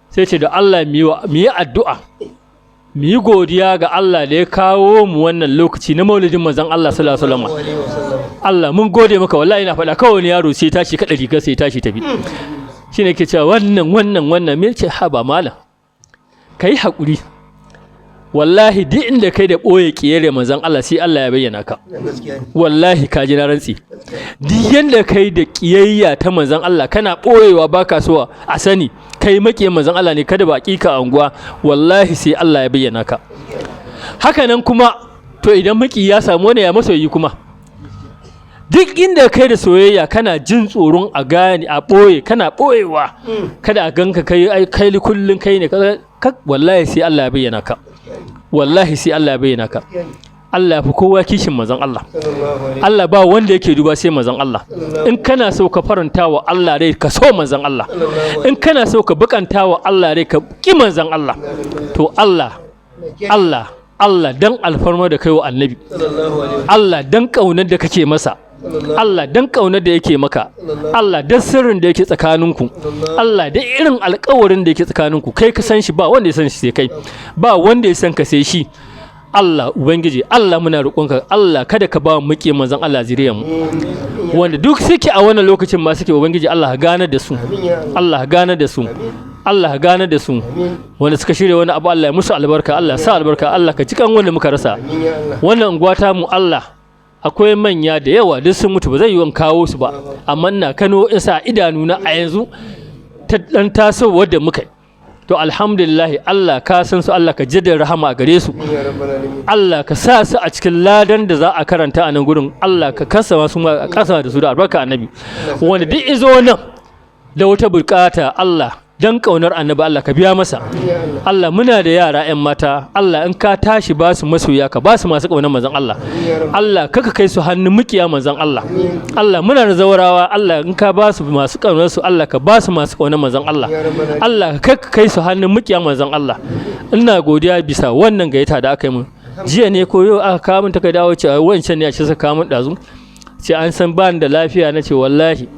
sai ce da Allah mu yi addu'a, mu yi godiya ga Allah da ya kawo mu wannan lokaci na maulidin manzon Allah sallallahu alaihi wasallam. Allah mun gode maka." Wallahi ina faɗa, kawai wani yaro sai tashi kaɗa rigar, sai tashi tafi. Shine ke cewa wannan wannan wannan me ce. "Haba malam, kai haƙuri. Wallahi duk inda kai da ɓoye ƙiyayar manzon Allah, sai Allah ya bayyana ka. Wallahi ka ji na rantsi, duk yanda kai da ƙiyayya ta manzon Allah, kana ɓoyewa baka so a sani kai maƙiyin manzon Allah ne, kada ba ka a unguwa, wallahi sai Allah ya bayyana ka." Haka nan kuma, to idan maki ya samu wani, ya masoyi kuma? Duk inda kai da soyayya, kana jin tsoron a gane, a ɓoye, kana ɓoyewa kada a ganka, kai ai kai kullun kai ne, wallahi sai Allah ya bayyana ka. Wallahi sai Allah ya bayyana ka. Allah fi kowa kishin manzon Allah. Allah ba wanda yake duba sai manzon Allah. In kana so ka faranta wa Allah rai, ka so manzon Allah. In kana so ka bukanta wa Allah rai, ka ki manzon Allah. To Allah, Allah, Allah, dan alfarma da kai wa annabi, Allah dan kaunar da kake masa, Allah dan kaunar da yake maka, Allah dan sirrin da yake tsakaninku, Allah da irin alkawarin da yake tsakaninku, kai ka san shi, ba wanda ya san shi sai kai, ba wanda ya san ka sai shi. Allah ubangiji, Allah muna roƙonka, Allah kada ka ba mu muke manzon Allah zuriyar mu. Wanda duk suke a wannan lokacin ma suke, ubangiji Allah gane da su, Allah gane da su, Allah gane da su. Wanda suka shirya wani abu, Allah ya musu albarka, Allah sa albarka, Allah ka cikan wanda muka rasa. Wannan unguwa ta mu, Allah, akwai manya da yawa duk sun mutu, ba zai yi wan kawo su ba, amma ina kano in sa idanuna a yanzu ta dan tasowar da muka yi. To alhamdulillah, Allah ka san su, Allah ka jaddada rahama a gare su, Allah ka sa su a cikin ladan da za a karanta a nan gurin, Allah ka kasa su ma kasa da su da albarka annabi. Wanda duk izo nan da wata bukata, Allah dan kaunar annabi, Allah ka biya masa. Allah, muna da yara 'yan mata, Allah in ka tashi ba su masoya, ka ba su masu kaunar manzon Allah. Allah kaka kai su hannun mukiya manzon Allah. Allah, muna da zawarawa, Allah in ka ba su masu kaunar su, Allah ka ba su masu kaunar manzon Allah. Allah kaka kai su hannun mukiya manzon Allah. Ina godiya bisa wannan gayyata da aka yi mun. Jiya ne ko yau aka kawo min takarda, wace wancan ne a ce suka kawo min ɗazu, ce an san ba ni da lafiya. Na ce wallahi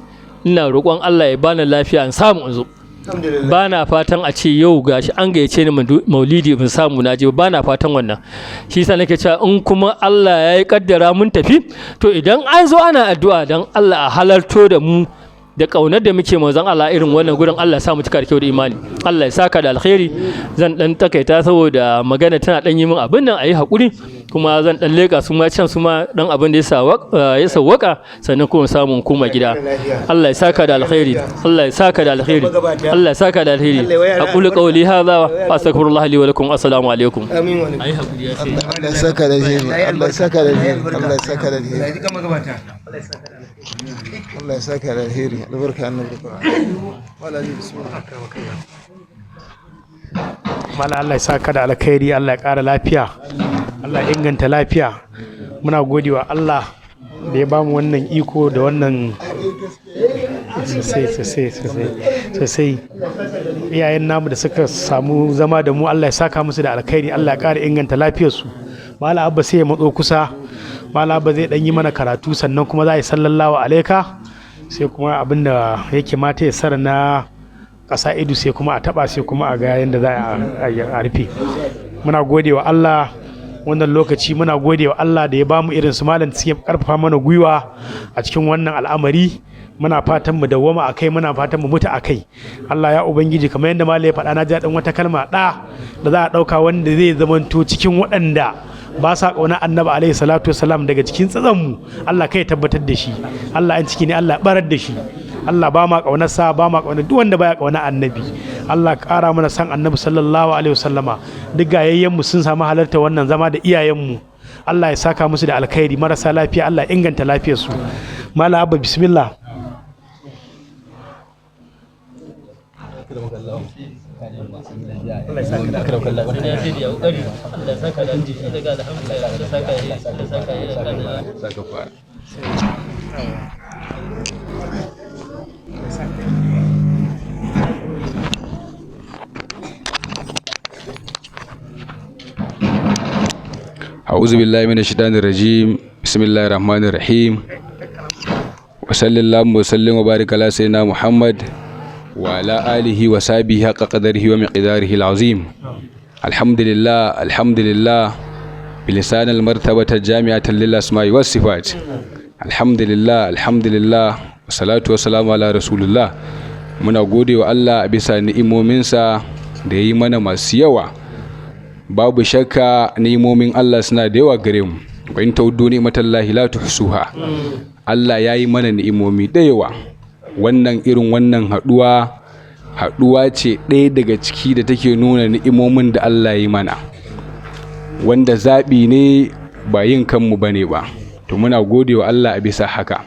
ina roƙon Allah ya bani lafiya in samu in zo. Ba na fatan a ce yau gashi an gayyace ni maulidi ban samu na je ba, na fatan wannan. Shi yasa nake cewa in kuma Allah ya yi kaddara mun tafi, to idan an zo ana addu'a, dan Allah a halarto da mu da kaunar da muke manzon Allah irin wannan gurin. Allah ya sa mu cika da kyau da imani. Allah ya saka da alkhairi. Zan dan takaita saboda magana tana dan yi min abin nan, ayi hakuri. Kuma zan dan leka su ma can, su ma dan abin da ya sawwaka, sannan kuma samun koma gida. Allah ya saka da alkhairi, Allah ya saka da alkhairi, Allah ya saka da alkhairi. Aqulu qawli hadha wa astaghfirullah li wa lakum. Assalamu alaikum. Amin wa Ayi hakuri ya ce. Allah ya saka da alheri, Allah ya saka da alheri, Allah ya saka da alheri. Allah ya saka da alheri, albarka annabi. Wala ni, bismillah. Mala, Allah ya saka da alkhairi, Allah ya ƙara lafiya, Allah ya inganta lafiya. Muna godewa Allah da ya bamu wannan iko da wannan sosai sosai sosai sosai. Iyayen namu da suka samu zama da mu, Allah ya saka musu da alkhairi, Allah ya ƙara inganta lafiyarsu. Mala Abba sai ya matso kusa. Mala Abba zai dan yi mana karatu, sannan kuma za a yi sallallahu alaika, sai kuma abin da yake mata ya sara na ƙasa idu, sai kuma a taɓa, sai kuma a ga yadda za a rufe. Muna gode wa Allah wannan lokaci, muna gode wa Allah da ya bamu irin su malam da suke karfafa mana gwiwa a cikin wannan al'amari. Muna fatan mu dawwama a kai, muna fatan mu mutu a kai. Allah ya ubangiji, kamar yadda malam ya faɗa, na ji daɗin wata kalma ɗa da za a ɗauka wanda zai zamanto cikin waɗanda ba sa ƙauna annabi alaihi salatu wasalam daga cikin mu, Allah kai tabbatar da shi. Allah in ciki ne, Allah barar da shi. Allah ba ma ƙaunarsa, ba ma ƙaunar duk wanda baya ƙauna annabi. Allah ƙara mana san annabi sallallahu alaihi wasallama. Duk gayayyen mu sun samu halarta wannan zama da iyayen mu, Allah ya saka musu da alkhairi. Marasa lafiya, Allah ya inganta lafiyarsu. Malam Abba, bismillah. A'udhu billahi minash shaitanir rajim. Bismillahir rahmanir rahim. Wa sallallahu wa sallim wa barika ala sayyidina Muhammad wa ala alihi wa sahbihi haqqa qadarihi wa miqdarihi al-azim. Alhamdulillah, alhamdulillah. Bilisan al-martabata jami'atan lil asma'i was sifat. Alhamdulillah, alhamdulillah. Wa salatu wa salamu ala rasulillah. Muna gode wa Allah a bisa ni'imominsa da ya yi mana masu yawa. Babu shakka ni'imomin Allah suna da yawa gare mu. Wa in ta'uddu ni'matallahi la tuhsuha. Allah ya yi mana ni'imomi da yawa. Wannan irin wannan haduwa haduwa ce ɗaya daga ciki da take nuna ni'imomin da Allah ya yi mana, wanda zaɓi ne ba yin kanmu bane ba. To muna gode wa Allah a bisa haka.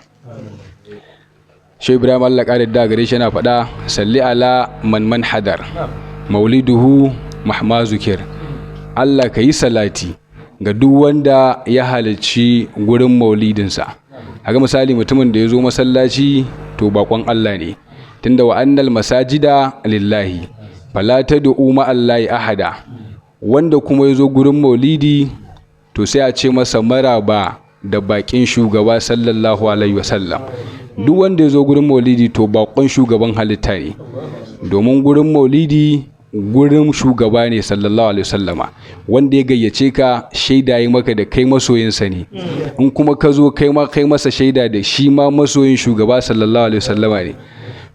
Shehu Ibrahim Allah ƙara da gare shi yana faɗa, salli ala man man hadar mauliduhu mahma zukir. Allah ka yi salati ga duk wanda ya halarci gurin maulidinsa. Haka misali mutumin da ya zo masallaci to bakon Allah ne, tunda wa annal masajida lillahi fala tad'u ma Allahi ahada. Wanda kuma ya zo gurin maulidi to sai a ce masa maraba da bakin shugaba sallallahu alaihi wasallam. Duk wanda ya zo gurin maulidi to bakon shugaban halitta ne, domin gurin maulidi gurin shugaba ne sallallahu alaihi wasallama. Wanda ya gayyace ka shaida yi maka da kai masoyinsa ne, in kuma ka zo kai ma kai masa shaida da shi ma masoyin shugaba sallallahu alaihi wasallama ne.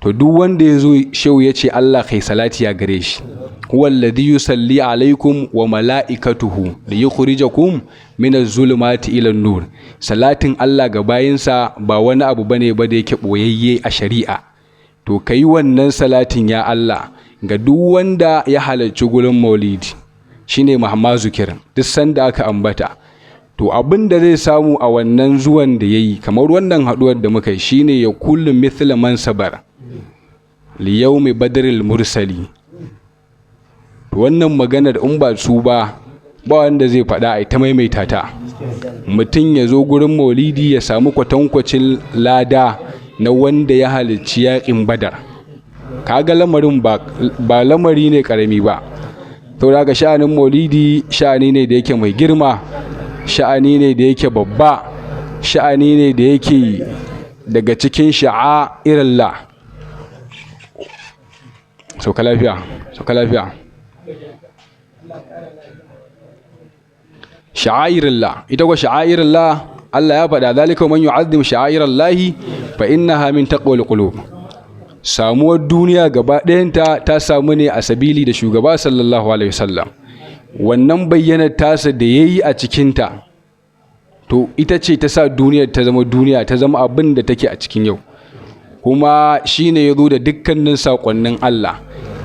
To duk wanda ya zo shehu ya ce Allah kai salati ya gare shi. Huwa alladhi yusalli alaikum wa mala'ikatuhu liyukhrijakum min az-zulumati ila an-nur. Salatin Allah ga bayinsa ba wani abu bane ba da yake boyayye a shari'a. To kai wannan salatin ya Allah ga duk wanda ya halarci gurin maulidi, shine Muhammad Zukir, duk sanda aka ambata. To abin da zai samu a wannan zuwan da yayi kamar wannan haduwar da muka yi shine ya kullu mithla man sabar li yawmi badril mursali. Wannan maganar in ba su ba ba wanda zai faɗa, ai ta maimaita ta. Mutum ya zo gurin maulidi ya samu kwatankwacin lada na wanda ya halarci yaƙin Badar. Kaga lamarin ba lamari ne karami ba. To daga sha'anin maulidi sha'ani ne da yake mai girma, sha'ani ne da yake babba, sha'ani ne da yake daga cikin sha'airillah. Sauka lafiya, sauka lafiya. Sha'airillah, ita ko sha'airillah Allah ya faɗa, zalika man yu'azzim sha'airallahi fa innaha min taqwal qulub. Samuwar duniya gaba ɗayanta ta samu ne a sabili da shugaba sallallahu alaihi wasallam. Wannan bayyanar tasa da yayi a cikinta to ita ce ta sa duniyar ta zama duniya, ta zama abin da take a cikin yau. Kuma shine ya zo da dukkanin saƙonnin Allah.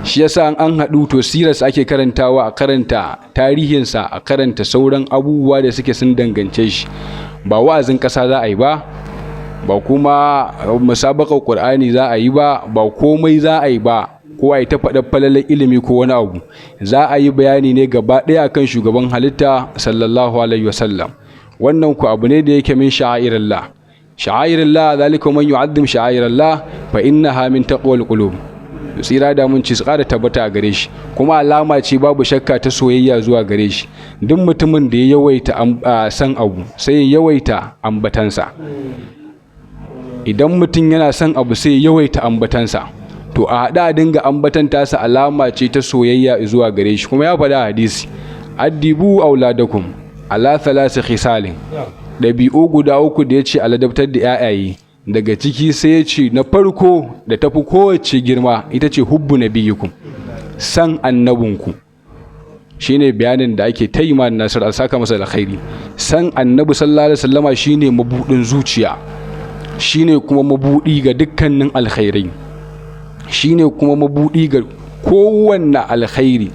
Shi yasa an haɗu to sirarsa ake karantawa, a karanta tarihinsa, a karanta sauran abubuwa da suke sun dangance shi. Ba wa'azin ƙasa za a yi ba, ba kuma musabaqar Qur'ani za a yi ba, ba komai za a yi ba, ko a yi ta faɗar falalar ilimi ko wani abu. Za a yi bayani ne gaba ɗaya akan shugaban halitta sallallahu alaihi wasallam. Wannan ku abu ne da yake min sha'airillah. Sha'airillah, zalika man yu'azzim sha'airallah fa innaha min taqwal qulub. Tsira da mun ci su ƙara tabbata a gare shi, kuma alama ce babu shakka ta soyayya zuwa gare shi. Duk mutumin da ya yawaita san abu sai ya yawaita ambatansa. Idan mutum yana son abu sai ya yawaita ambatansa. To a haɗa a dinga ambatan tasa alama ce ta soyayya zuwa gare shi. Kuma ya faɗa hadisi, addibu auladakum ala thalasi khisalin. Ɗabi'u guda uku da ya ce aladabtar da 'ya'yaye, daga ciki sai ya ce na farko da tafi kowace girma ita ce hubbu nabiyyikum, san annabinku. Shine bayanin da ake ta yi ma Nasir al saka masa alkhairi. San annabi sallallahu alaihi wasallama shine mabudin zuciya, shine kuma mabudi ga dukkanin alkhairai, shine kuma mabudi ga kowanne alkhairi.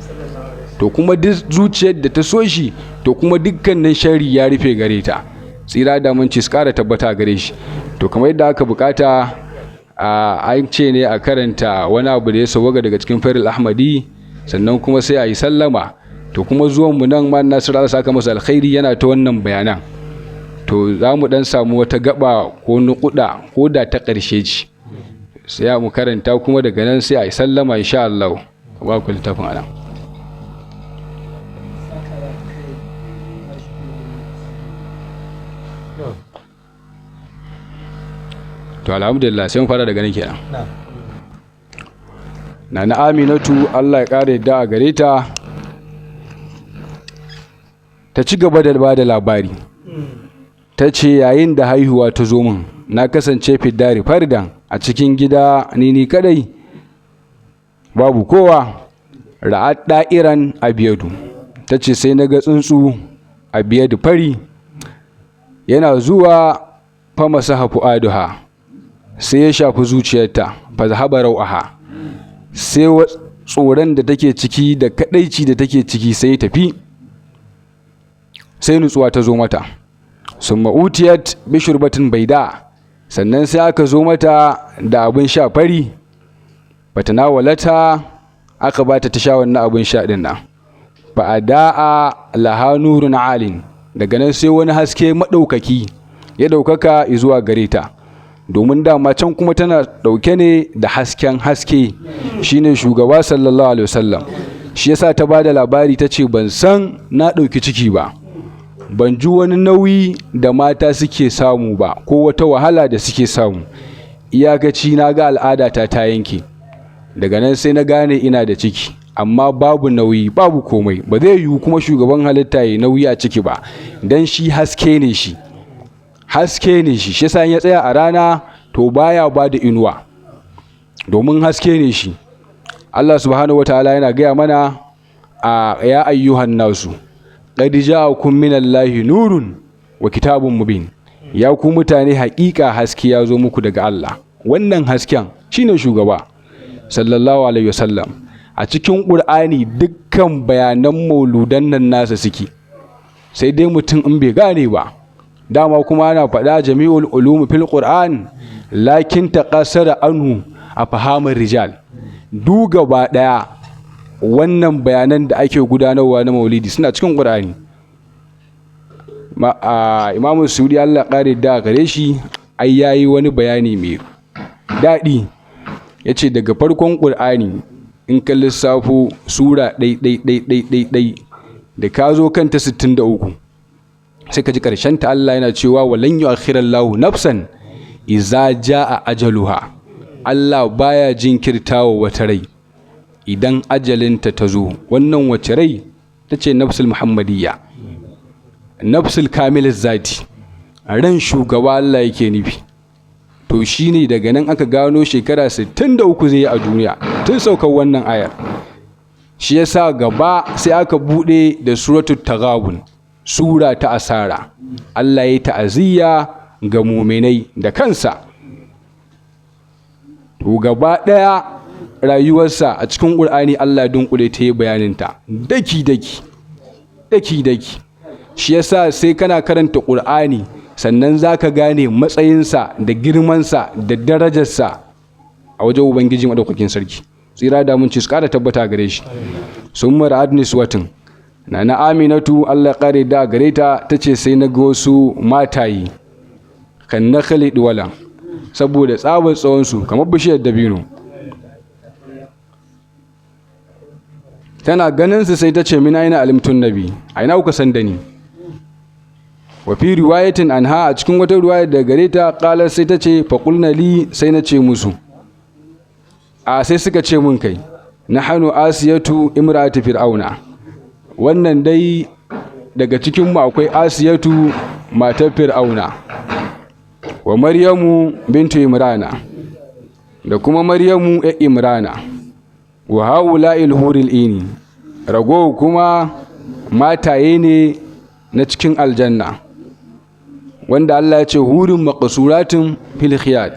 To kuma duk zuciyar da ta so shi to kuma dukkanin sharri ya rufe gare ta. Tsira da mun ci su ƙara tabbata gare shi. To kamar yadda aka bukata, an ce ne a karanta wani abu da ya sauwaga daga cikin Faril Ahmadi, sannan kuma sai a yi sallama. To kuma zuwan mu nan ma Nasiru Allah saka masa alkhairi yana ta wannan bayanan. To za mu dan samu wata gaba ko nukuda ko da ta ƙarshe ce, sai mu karanta kuma daga nan sai a yi sallama insha Allah. Ba ku littafin anan. To alhamdulillah, sai mu fara daga nan kenan. Nana Aminatu, Allah ya kare yadda a gare ta, ta ci gaba da ba da labari, ta ce yayin da haihuwa ta zo min, na kasance fiddari fardan, a cikin gida ni kadai, babu kowa. Ra'at da'iran abiyadu, ta ce sai na ga tsuntsu abiyadu fari yana zuwa, fama saha fu'aduha, sai ya shafi zuciyarta, fa zahaba rau'aha, sai tsoron da take ciki da kadaici da take ciki sai ya tafi, sai nutsuwa ta zo mata. Summa utiyat bi shurbatin baida, sannan sai aka zo mata da abin sha fari, bata nawalata, aka bata ta sha wannan abin sha din nan. Fa adaa laha nurun alin, daga nan sai wani haske madaukaki ya daukaka zuwa gare ta, domin dama can kuma tana dauke ne da hasken haske, shine shugaba sallallahu alaihi wasallam. Shi yasa ta bada labari, ta ce ban san na dauki ciki ba, ban ji wani nauyi da mata suke samu ba ko wata wahala da suke samu, iyakaci na ga al'adata ta yanke, daga nan sai na gane ina da ciki, amma babu nauyi, babu komai. Ba zai yiwu kuma shugaban halitta ya nauyi a ciki ba, dan shi haske ne, shi haske ne shi. Shi yasa ya tsaya a rana to baya ba da inuwa, domin haske ne shi. Allah subhanahu wataala yana gaya mana a ya ayyuhan nasu qad ja'akum minallahi nurun wa kitabun mubin, ya ku mutane, haƙiƙa haske ya zo muku daga Allah. Wannan hasken shine shugaba sallallahu alaihi wasallam. A cikin Qur'ani dukkan bayanan mauludan nan nasa suke, sai dai mutum in bai gane ba. Dama kuma ana faɗa jami'ul ulum fil Qur'an lakin taqassara anhu a fahamar rijal. Du gaba ɗaya wannan bayanan da ake gudanarwa na maulidi suna cikin Qur'ani. Imamu Suyuti, Allah ƙare da gare shi, ai yayi wani bayani mai daɗi, yace daga farkon Qur'ani in ka lissafo sura ɗai ɗai ɗai ɗai ɗai ɗai, da ka zo kanta 63, sai ka ji ƙarshen ta Allah yana cewa walan yu'akhirallahu nafsan iza jaa ajaluha. Allah baya jinkirtawa wata rai idan ajalinta ta zo. Wannan wace rai? Ta ce nafsul muhammadiyya, nafsul kamil zati, ran shugaba Allah yake nufi. To shine daga nan aka gano shekara 63 zai yi a duniya tun saukar wannan ayar. Shi yasa gaba sai aka bude da suratul taghabun, sura ta asara. Allah ya ta'aziyya ga muminai da kansa. To gaba daya rayuwarsa a cikin Qur'ani Allah dunkule ta yi bayaninta daki daki daki daki. Shi yasa sai kana karanta Qur'ani sannan zaka gane matsayinsa da girmansa da darajarsa a wajen Ubangiji madaukakin sarki. Tsira da mun ci su kara tabbata gare shi. Sun mara'ad niswatin, Nana Aminatu, Allah kare da gare ta, tace sai na ga wasu matayi kan nakhli duwala, saboda tsabar tsawon su kamar bishiyar dabino. Tana ganin su sai tace min aina alimtun nabi, a ina kuka san da ni? Wa fi riwayatin anha, a cikin wata riwaya da gare ta, qalat, sai tace fa qulna li, sai na ce musu, a sai suka ce mun kai nahanu Asiyatu imra'atu fir'auna. Wannan dai daga cikin mu akwai Asiyatu matar Fir'auna, wa Maryamu bintu Imrana, da kuma Maryamu ya Imrana, wa haula'il huril ini, rago kuma mataye ne na cikin aljanna, wanda Allah ya ce hurin maqsuratun fil khiyat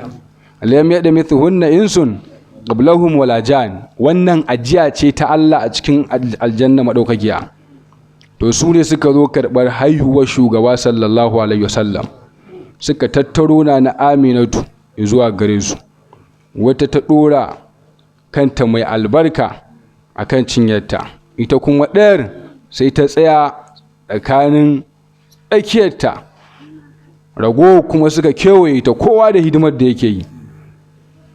lam yadmithunna insun qablahum wala jan. Wannan ajiya ce ta Allah a cikin aljanna madaukakiya. To su ne suka zo karɓar haihuwar shugaba sallallahu alaihi wasallam, suka tattaro na na Aminatu zuwa gare su. Wata ta dora kanta mai albarka akan cinyarta, ita kuma ɗayar sai ta tsaya tsakanin tsakiyarta, rago kuma suka kewaye ta, kowa da hidimar da yake yi.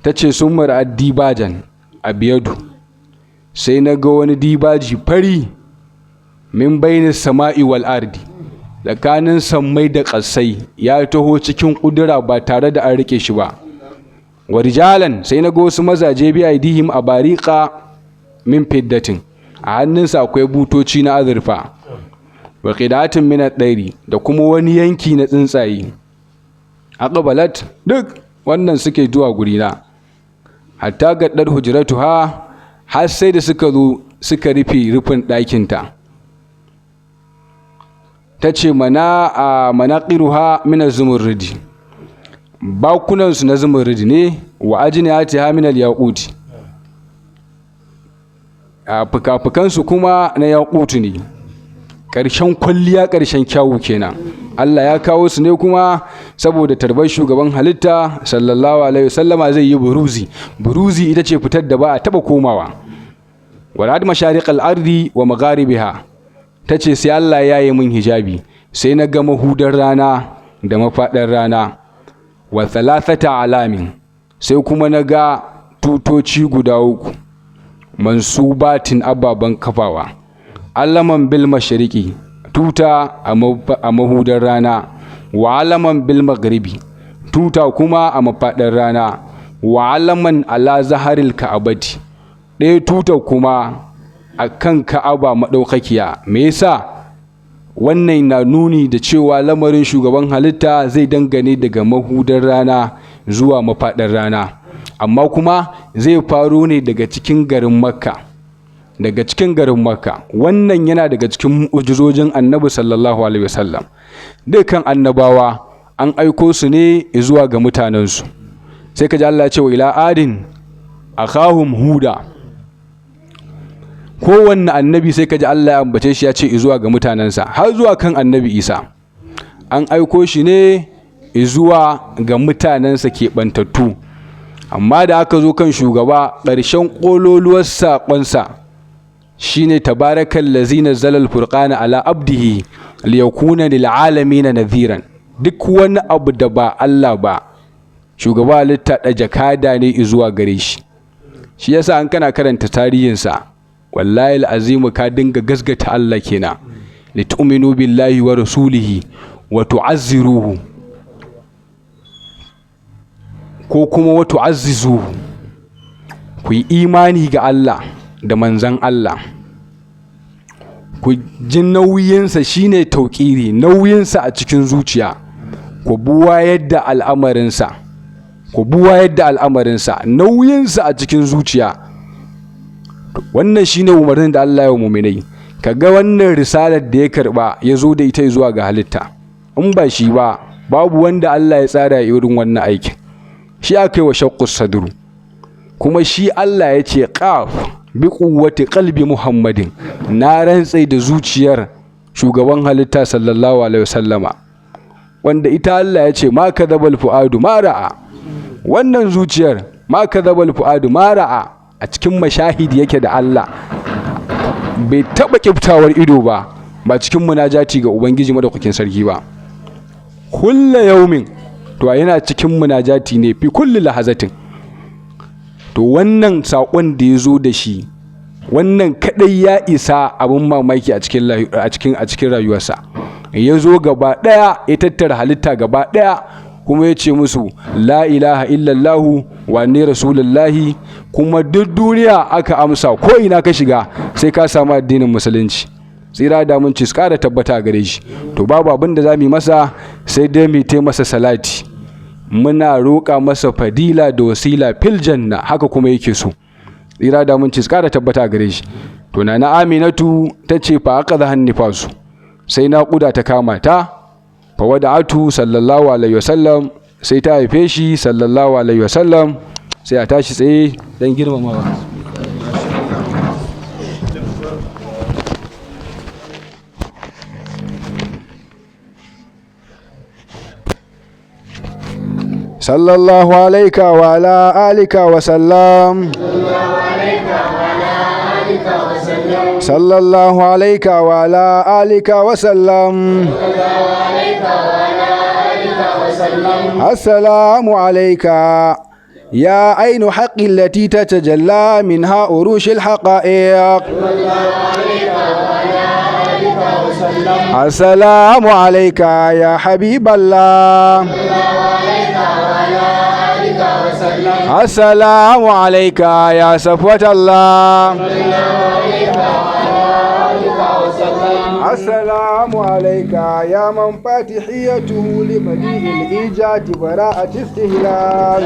Ta ce sun mara dibajan a biyadu, sai na ga wani dibaji fari min baini sama'i wal ardi, Tsakanin sammai da ƙasai ya taho cikin ƙudura ba tare da an rike shi ba. Wa rijalan, sai na ga wasu mazaje, bi aidihim a bariqa min fiddatin, a hannunsa akwai butoci na azurfa, wa qidatin min ad da kuma wani yanki na tsuntsaye. Aqbalat, duk wannan suke zuwa gurina, hatta gaddar hujratuha, har sai da suka zo suka rufe rufin ɗakinta. Ta ce mana a manaqiruha min az-zumurridi, bakunansu na zumurridi ne, wa ajniyatiha min al-yaquti, a fuka-fukansu kuma na yaqutu ne. Ƙarshen kwalliya, ƙarshen kyawu kenan. Allah ya kawo su ne kuma saboda tarbar shugaban halitta sallallahu alaihi wasallama. Zai yi buruzi. Buruzi ita ce fitar da ba a taba komawa. Walad mashariq al-ardi wa magharibiha. Tace sai Allah ya yi min hijabi, sai na ga mahudar rana da mafaɗar rana, wa thalathata alamin, sai kuma na ga tutoci guda uku, mansubatin, ababen kafawa, alaman bil mashriqi, tuta a mahudar rana, wa alaman bil maghribi, tuta kuma a mafaɗar rana, wa alaman ala zaharil ka'abati, ɗaya tuta kuma a kan Ka'aba maɗaukakiya. Me yasa? Wannan na nuni da cewa lamarin shugaban halitta zai dangane daga mahudar rana zuwa mafaɗar rana, amma kuma zai faro ne daga cikin garin Makka, daga cikin garin Makka. Wannan yana daga cikin mu'jizojin Annabi sallallahu alaihi wasallam. Dukkan annabawa an aiko su ne zuwa ga mutanensu. Sai ka ji Allah ya ce wa ila adin akhahum huda. Kowanne annabi sai ka ji Allah ya ambace shi, ya ce zuwa ga mutanensa, har zuwa kan Annabi Isa. An aiko shi ne zuwa ga mutanensa keɓantattu. Amma da aka zo kan shugaba, ƙarshen ƙololuwar saƙonsa shine tabarakal lazi nazzala al-furqana ala abdihi liyakuna lil alamin nadhiran. Duk wani abu da ba Allah ba, shugaba halitta da jakada ne zuwa gare shi. Shi yasa an kana karanta tarihinsa, wallahi al'azimu, ka dinga gasgata Allah kenan. Litu'minu billahi wa rasulihi wa tu'azziruhu, ko kuma wa tu'azzizuhu. Ku yi imani ga Allah da manzan Allah, ku ji nauyinsa, shine tauƙiri, nauyinsa a cikin zuciya, ku buwa yadda al'amarinsa, ku buwa yadda al'amarinsa, nauyinsa a cikin zuciya. Wannan shine umarnin da Allah ya wa muminai. Kaga wannan risalar da ya karba ya zo da ita zuwa ga halitta, in ba shi ba babu wanda Allah ya tsara irin wannan aikin. Shi aka yi wa shaqqus sadru, kuma shi Allah ya ce qaf bi quwwati qalbi Muhammadin, na rantse da zuciyar shugaban halitta sallallahu alaihi wasallama, wanda ita Allah ya ce ma kadhabal fuadu ma ra'a. Wannan zuciyar, ma kadhabal fuadu ma ra'a, a cikin mashahidi yake da Allah, bai taba kiftawar ido ba, ba cikin munajati ga Ubangiji madaukakin sarki ba. Kulla yaumin to yana cikin munajati ne, fi kulli lahazatin. To wannan saƙon da ya zo da shi, wannan kadai ya isa abin mamaki a cikin rayuwarsa. Ya zo gaba ɗaya ya tattara halitta gaba ɗaya, kuma ya ce musu la ilaha illallahu wa ni rasulullahi, kuma duk duniya aka amsa. Ko ina ka shiga sai ka samu addinin Musulunci. Tsira da mun ci su ƙara tabbata gare shi. To babu abin da za mu yi masa sai dai mu yi masa salati, muna roƙa masa fadila da wasila fil janna, haka kuma yake so. Tsira da mun ci su ƙara tabbata gare shi. To Nana Aminatu ta ce fa aka zahan nifasu, sai naƙuda ta kama ta, fa wada'atu sallallahu alaihi wasallam, sai ta haife shi sallallahu alaihi wasallam. Sai a tashi tsaye don girmamawa. صلى الله عليك وعلى آلك وسلم، صلى الله عليك وعلى آلك وسلم. السلام عليك يا عين حق التي تتجلى منها أروش الحقائق. السلام عليك يا حبيب الله. السلام عليك يا صفوة الله. السلام عليك يا من فاتحيته لبديع الإيجاد براءة استهلال.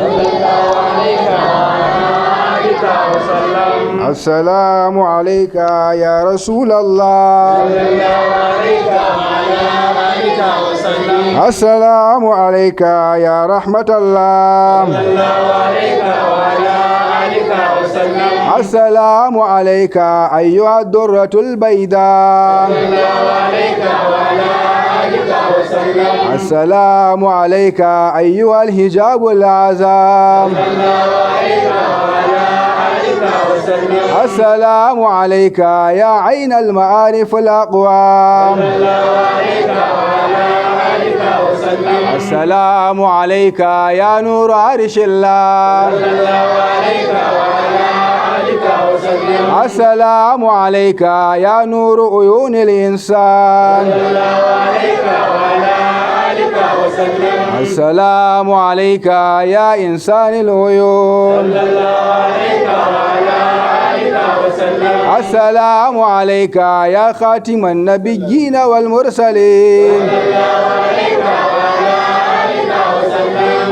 السلام عليك يا رسول الله. السلام عليك يا رحمة الله. السلام عليك أيها الدرة البيضاء. السلام عليك أيها الحجاب الأعظم. السلام عليك يا عين المعارف الأقوام. السلام عليك يا نور عرش الله. السلام عليك يا نور عيون الإنسان. السلام عليك يا إنسان العيون. السلام عليك يا خاتم النبيين والمرسلين.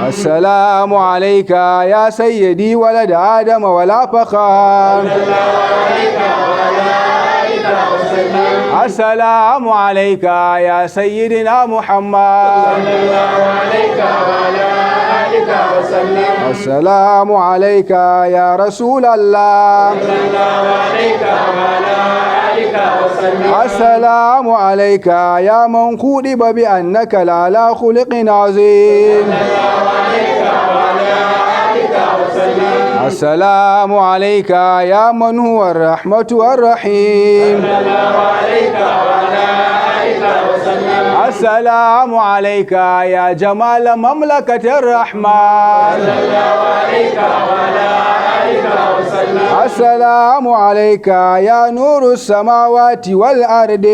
السلام عليك يا سيدي ولد آدم ولا فخر. السلام عليك يا سيدنا محمد. السلام عليك يا رسول الله. السلام عليك يا من خُطب بأنك لعلى خلق عظيم. السلام عليك يا من هو الرحمة والرحيم. السلام عليك يا جمال مملكة الرحمن. السلام عليك يا نور السماوات والأرض.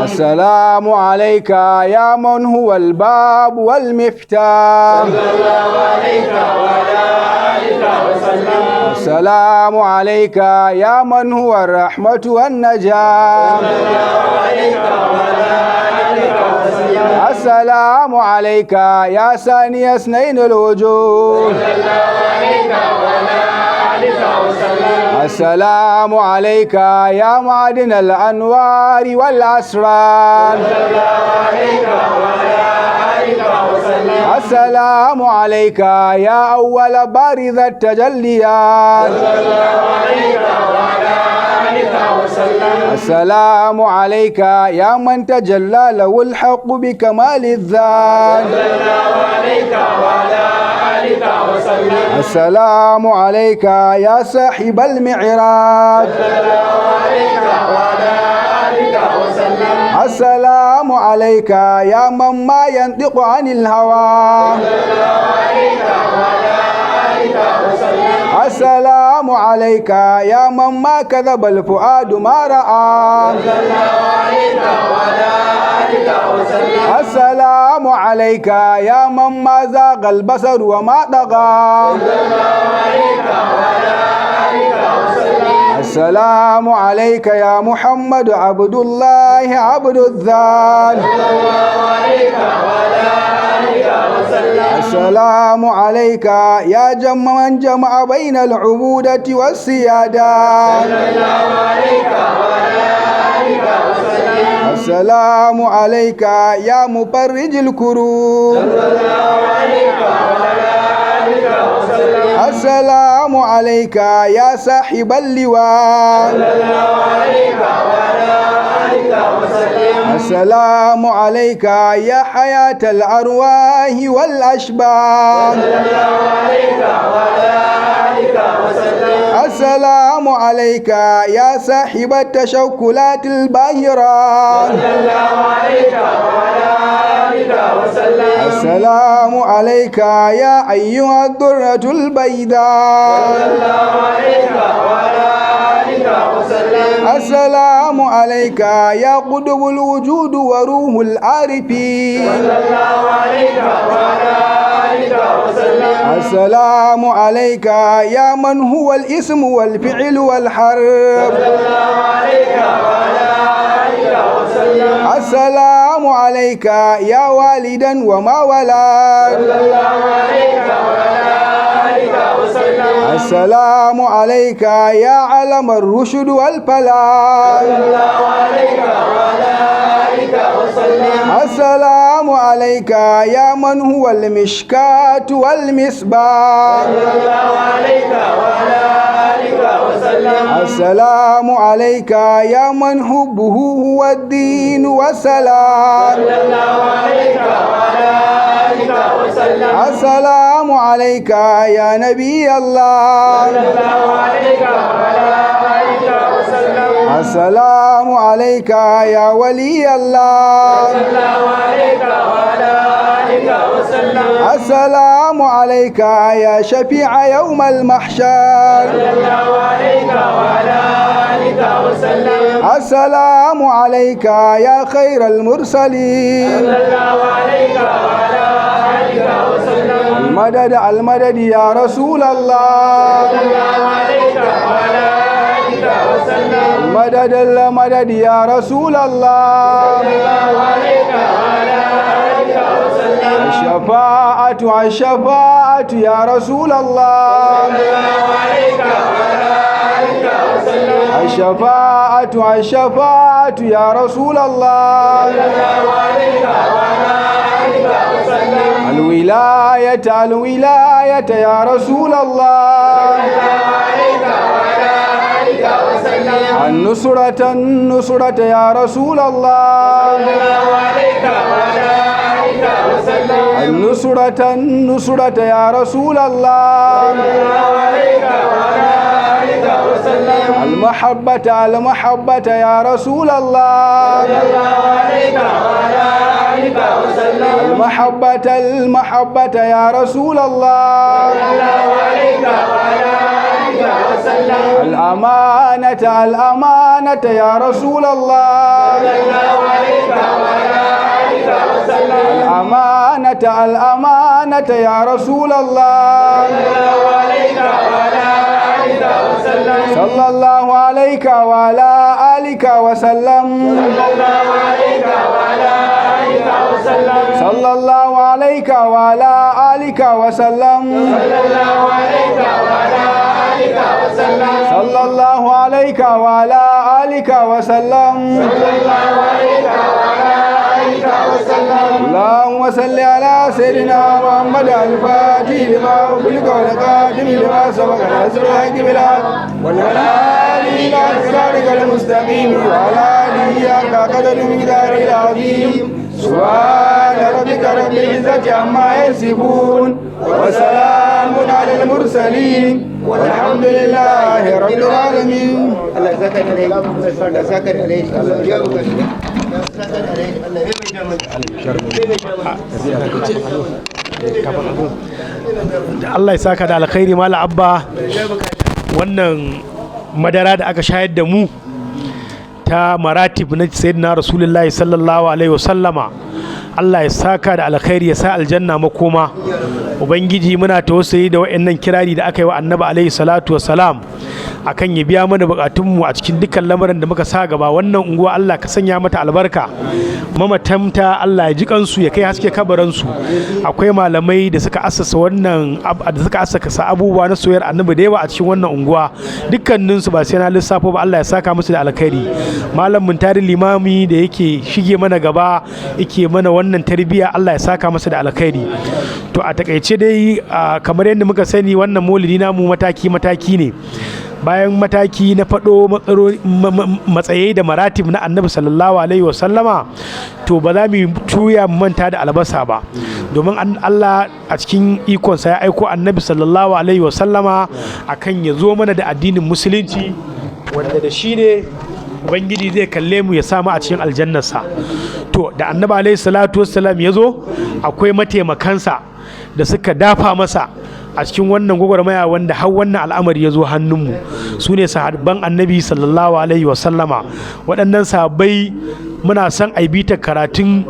السلام عليك يا من هو الباب والمفتاح. السلام عليك يا من هو الرحمة والنجاة. السلام عليك يا ثاني اثنين الوجود. السلام عليك يا معدن الأنوار والأسرار. السلام عليك يا أول بارز التجليات. السلام عليك يا من تجلى له الحق بكمال الذات. السلام عليك يا صاحب المعراج. السلام عليك يا من ما ينطق عن الهوى. السلام عليك يا من ما كذب الفؤاد ما رأى. السلام عليك يا من ما زاغ البصر وما طغى. السلام عليك يا محمد عبد الله عبد الذات. السلام عليك يا جم من جمع بين العبودة والسيادة. السلام عليك يا مفرج الكروب. السلام عليك يا صاحب اللواء. السلام عليك يا حياة الأرواح والأشباح. السلام عليك يا صاحب التشكلات الباهرة. السلام عليك يا أيها الدرة البيضاء. السلام عليك يا قطب الوجود وروح العارفين. السلام عليك يا من هو الاسم والفعل والحرف. السلام عليك يا والدا وما ولد. السلام عليك يا علم الرشد والفلاح. السلام عليك يا من هو المشكاة والمصباح. السلام عليك يا من حبه هو الدين والسلام. السلام عليك يا نبي الله. السلام عليك يا ولي الله. السلام عليك يا شفيع يوم المحشر. السلام عليك يا خير المرسلين. المدد المدد يا رسول الله. المدد المدد يا رسول الله. الشفاعة الشفاعة يا رسول الله. الشفاعة الشفاعة يا رسول الله. الولاية الولاية يا رسول الله. النصرة النصرة يا رسول الله. النصرة النصرة يا رسول الله. المحبة المحبة يا رسول الله. المحبة المحبة يا رسول الله. الأمانة الأمانة يا رسول الله. الأمانة الأمانة يا رسول الله. صلى الله عليك وعلى آلك وسلم. صلى الله عليك وعلى آلك وسلم. صلى الله عليك وعلى آلك وسلم. اللهم صل على سيدنا محمد الفاتح لما أغلق والخاتم لما سبق ناصر الحق بالحق وعلى آله إلى صراطك المستقيم وعلى آله حق قدر مقداره العظيم. سبحان ربك رب العزة عما يصفون وسلام على المرسلين والحمد لله رب العالمين. Allah saka da alheri. Allah saka da alheri. Allah ya bukata. Allah saka da alheri. Allah ya mai. Allah ya saka da alkhairi Malam Abba. Wannan madara da aka shayar da mu ta maratib na Sayyidina Rasulullahi sallallahu alaihi wasallama, Allah ya saka da alkhairi, ya sa aljanna makoma. Ubangiji, muna tausayi da wayannan kirari da aka yi wa Annabi alaihi salatu wassalam akan ya biya mana bukatunmu a cikin dukkan lamarin da muka sa gaba. Wannan unguwa, Allah ka sanya mata albarka. Mamatanta, Allah ya ji kansu, ya kai haske kabaransu. Akwai malamai da suka assasa wannan, da suka assasa abubuwa na soyayyar Annabi da yawa a cikin wannan unguwa. Dukkaninsu ba sai na lissafo ba, Allah ya saka musu da alkhairi. Malam Muntari Limami da yake shige mana gaba, yake mana wannan tarbiyya, Allah ya saka masa da alkhairi. To, a takaice dai, kamar yadda muka sani, wannan maulidi namu mataki mataki ne. Bayan mataki na faɗo matsayi da maratib na Annabi sallallahu alaihi wasallama, to ba za mu tuya mu manta da albasa ba, domin Allah a cikin ikonsa ya aiko Annabi sallallahu alaihi wasallama akan ya zo mana da addinin Musulunci, wanda da shi ne Ubangiji zai kalle mu ya samu a cikin aljannarsa. To, da Annabi alaihi salatu wassalam ya zo, akwai mataimakansa da suka dafa masa. a cikin wannan gwagwarmaya wanda har wannan al'amari ya zo hannunmu. Su ne sahabban Annabi sallallahu alaihi wasallama. Waɗannan sahabbai muna son a bita karatun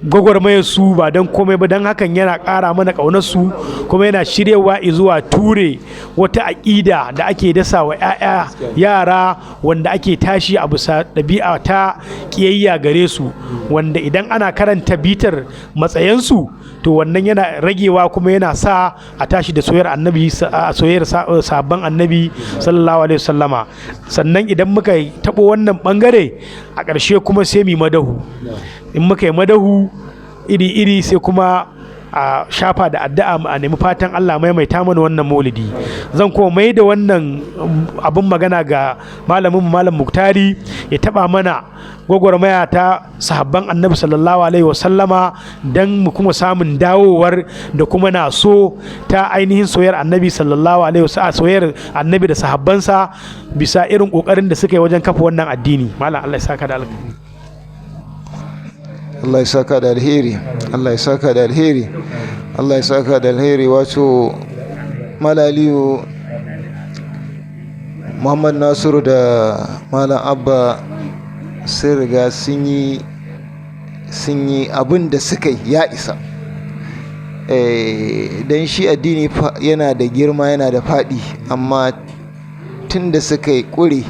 gwagwarmayar su, ba don komai ba, don hakan yana ƙara mana ƙaunar su, kuma yana shiryawa zuwa ture wata aƙida da ake dasa wa 'ya'ya yara, wanda ake tashi a bisa ɗabi'a ta ƙiyayya gare su, wanda idan ana karanta bitar matsayansu, to wannan yana ragewa kuma yana sa a tashi da soyayyar Annabi, soyayyar sabon Annabi sallallahu alaihi wasallama. Sannan idan muka taɓo wannan ɓangare, a ƙarshe kuma sai mu madahu. In muka yi madahu iri-iri, sai kuma a shafa da addu'a, a nemi fatan Allah maimaita mana wannan maulidi. Zan kuma mai da wannan abin magana ga malamin, Malam Muktari, ya taba mana gwagwarmaya ta sahabban Annabi sallallahu alaihi wasallama, don mu kuma samun dawowar da kuma na so ta ainihin soyayyar Annabi sallallahu alaihi wasallam, soyayyar Annabi da sahabbansa, bisa irin kokarin da suka yi wajen kafa wannan addini. Malam, Allah ya saka da alkhairi. Allah ya saka da alheri, Allah ya saka da alheri, Allah ya saka da alheri. Wato Malaliyu Muhammad Nasiru da Malam Abba sun riga sun yi abin da suka yi, ya isa. Don shi addini yana da girma, yana da faɗi, amma tun da suka yi ƙure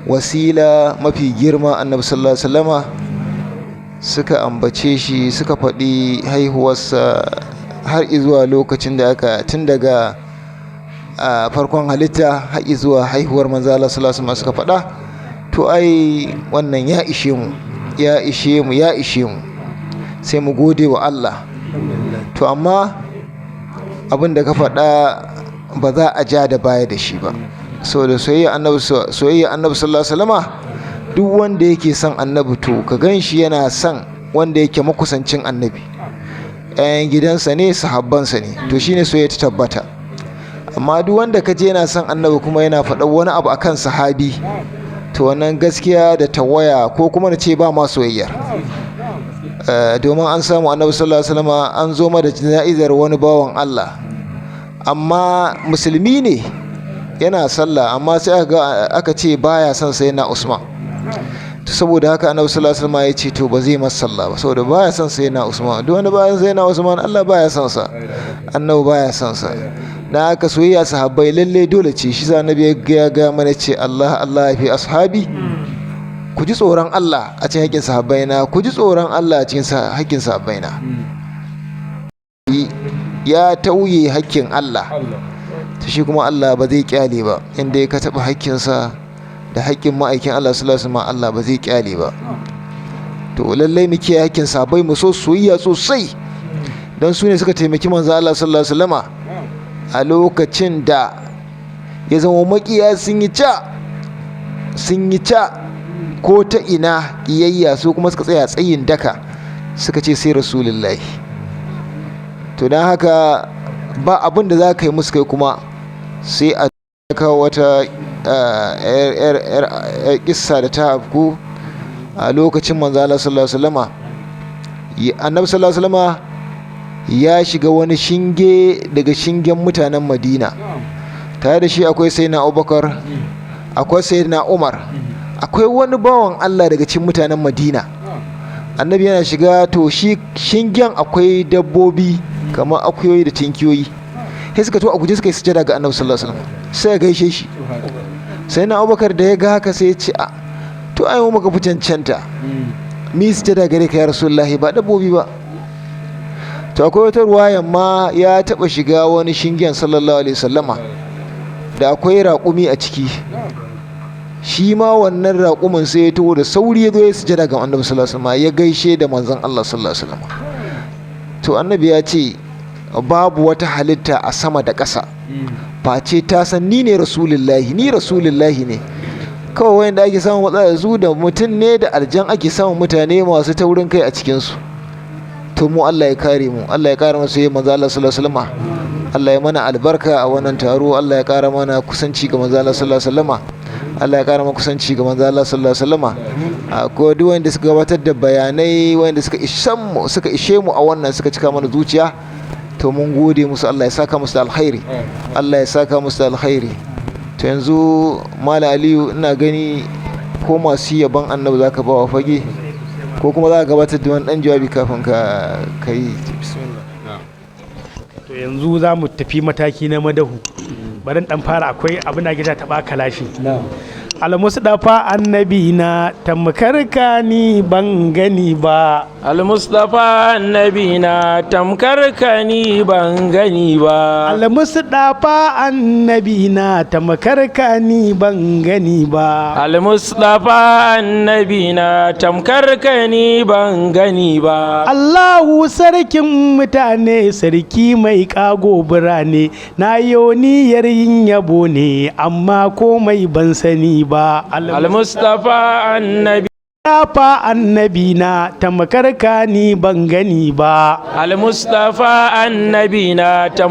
wasila mafi girma, Annabi sallallahu alaihi wasallama, suka ambace shi, suka faɗi haihuwarsa har zuwa lokacin da aka, tun daga a farkon halitta har zuwa haihuwar Manzo Allah sallallahu alaihi wasallam suka faɗa, to ai wannan ya ishe mu, ya ishe mu, ya ishe mu, sai mu gode wa Allah. To amma abin da ka faɗa ba za a ja da baya da shi ba, saboda soyayya Annabi sallallahu alaihi wasallama, duk wanda yake son Annabi, to ka gan shi yana son wanda yake makusancin Annabi, 'ya'yan gidansa ne, sahabbansa ne, to shine soyayya ta tabbata. Amma duk wanda ka je yana son Annabi kuma yana faɗa wani abu akan sahabi, to wannan gaskiya da tawaya, ko kuma na ce ba ma soyayyar. Domin an samu Annabi sallallahu alaihi wasallam an zo da jana'izar wani bawan Allah, amma musulmi ne, yana sallah, amma sai aka ce baya son Sayyidina Usman. To saboda haka Annabi sallallahu alaihi wasallam ya ce to ba zai masa sallah ba, saboda baya son Sayyidina Usman. Duk wanda baya son Sayyidina Usman, Allah baya son sa, Annabi baya son sa. Dan haka soyayya sahabbai lalle dole ce. Shi sa Annabi ya ga mana ce, "Allah Allah fi ashabi." Ku ji tsoron Allah a cikin haƙƙin sahabbai na, ku ji tsoron Allah a cikin haƙƙin sahabbai na. Ya tauye haƙƙin Allah, to shi kuma Allah ba zai kyale ba. Inda ka taɓa haƙƙinsa da haƙƙin ma'aikin Allah sallallahu alaihi wasallam, Allah ba zai kyale ba. To lallai mu kiyaye haƙƙin sahabbai, mu so soyayya sosai, dan su ne suka taimaki Manzo Allah sallallahu alaihi wasallama a lokacin da ya zama makiya sun yi ca, sun yi ca ko ta ina kiyayya, su kuma suka tsaya tsayin daka, suka ce sai Rasulullahi. To don haka ba abin da za ka yi musu kai kuma sai a kawo wata yar kissa da ta afku a lokacin Manzo Allah sallallahu alaihi wasallama. Annabi sallallahu alaihi wasallama ya shiga wani shinge daga shingen mutanen Madina. Tare da shi akwai Sayyidina Abubakar, akwai Sayyidina Umar, akwai wani bawan Allah daga cikin mutanen Madina. Annabi yana shiga, to shi shingen akwai dabbobi kamar akuyoyi da tinkiyoyi, sai suka to a guje suka yi sujada ga Annabi sallallahu alaihi wasallam, sai ya gaishe shi. Sai na Abubakar da ya ga haka sai ya ce, "A to ai mu muka fi cancanta mi sujada gare ka ya Rasulullahi, ba dabbobi ba." To akwai wata ruwayan ma, ya taba shiga wani shingen sallallahu alaihi wasallama da akwai raƙumi a ciki. Shi ma wannan raƙumin sai ya taho da sauri, ya zo ya sujada ga Annabi sallallahu alaihi wasallam, ya gaishe da Manzon Allah sallallahu alaihi wasallam. To Annabi ya ce babu wata halitta a sama da ƙasa face ta san ni ne Rasulullahi, ni Rasulullahi ne. Kawai wanda ake samun matsala da su da mutum ne da aljan, ake samun mutane masu taurin kai a cikinsu. To mu Allah ya kare mu, Allah ya kare masu yi Manzo Allah sallallahu alaihi wasallam. Allah ya mana albarka a wannan taro, Allah ya kara mana kusanci ga Manzo Allah sallallahu alaihi wasallam, Allah ya kara mana kusanci ga Manzo Allah sallallahu alaihi wasallam. Ko duk wanda suka gabatar da bayanai wanda suka ishe mu a wannan, suka cika mana zuciya. To mun gode musu, Allah ya saka musu da alkhairi, Allah ya saka musu da alkhairi. To yanzu Malam Aliyu, ina gani ko masu yaban Annabi zaka ba wa fage, ko kuma za ka gabatar da wani dan jawabi kafin ka yi. Bismillah. To yanzu za mu tafi mataki na madahu. Bari in dan fara, akwai abin da gida taɓa kalashi. Almusdafa annabi na, tamkar ka ni ban gani ba. Almustafa annabi na, tamkar ka ni ban gani ba. Almusdafa annabi na, tamkar ka ni ban gani ba. Almustafa annabi na, tamkar ka ni ban gani ba. Allahu sarkin mutane, sarki mai kago birane, na yo niyyar yin yabo ne, amma komai ban sani ba. Almustafa annabi. Almustafa annabi na, tamkar ka ni ban gani ba. Almustafa annabi na, tam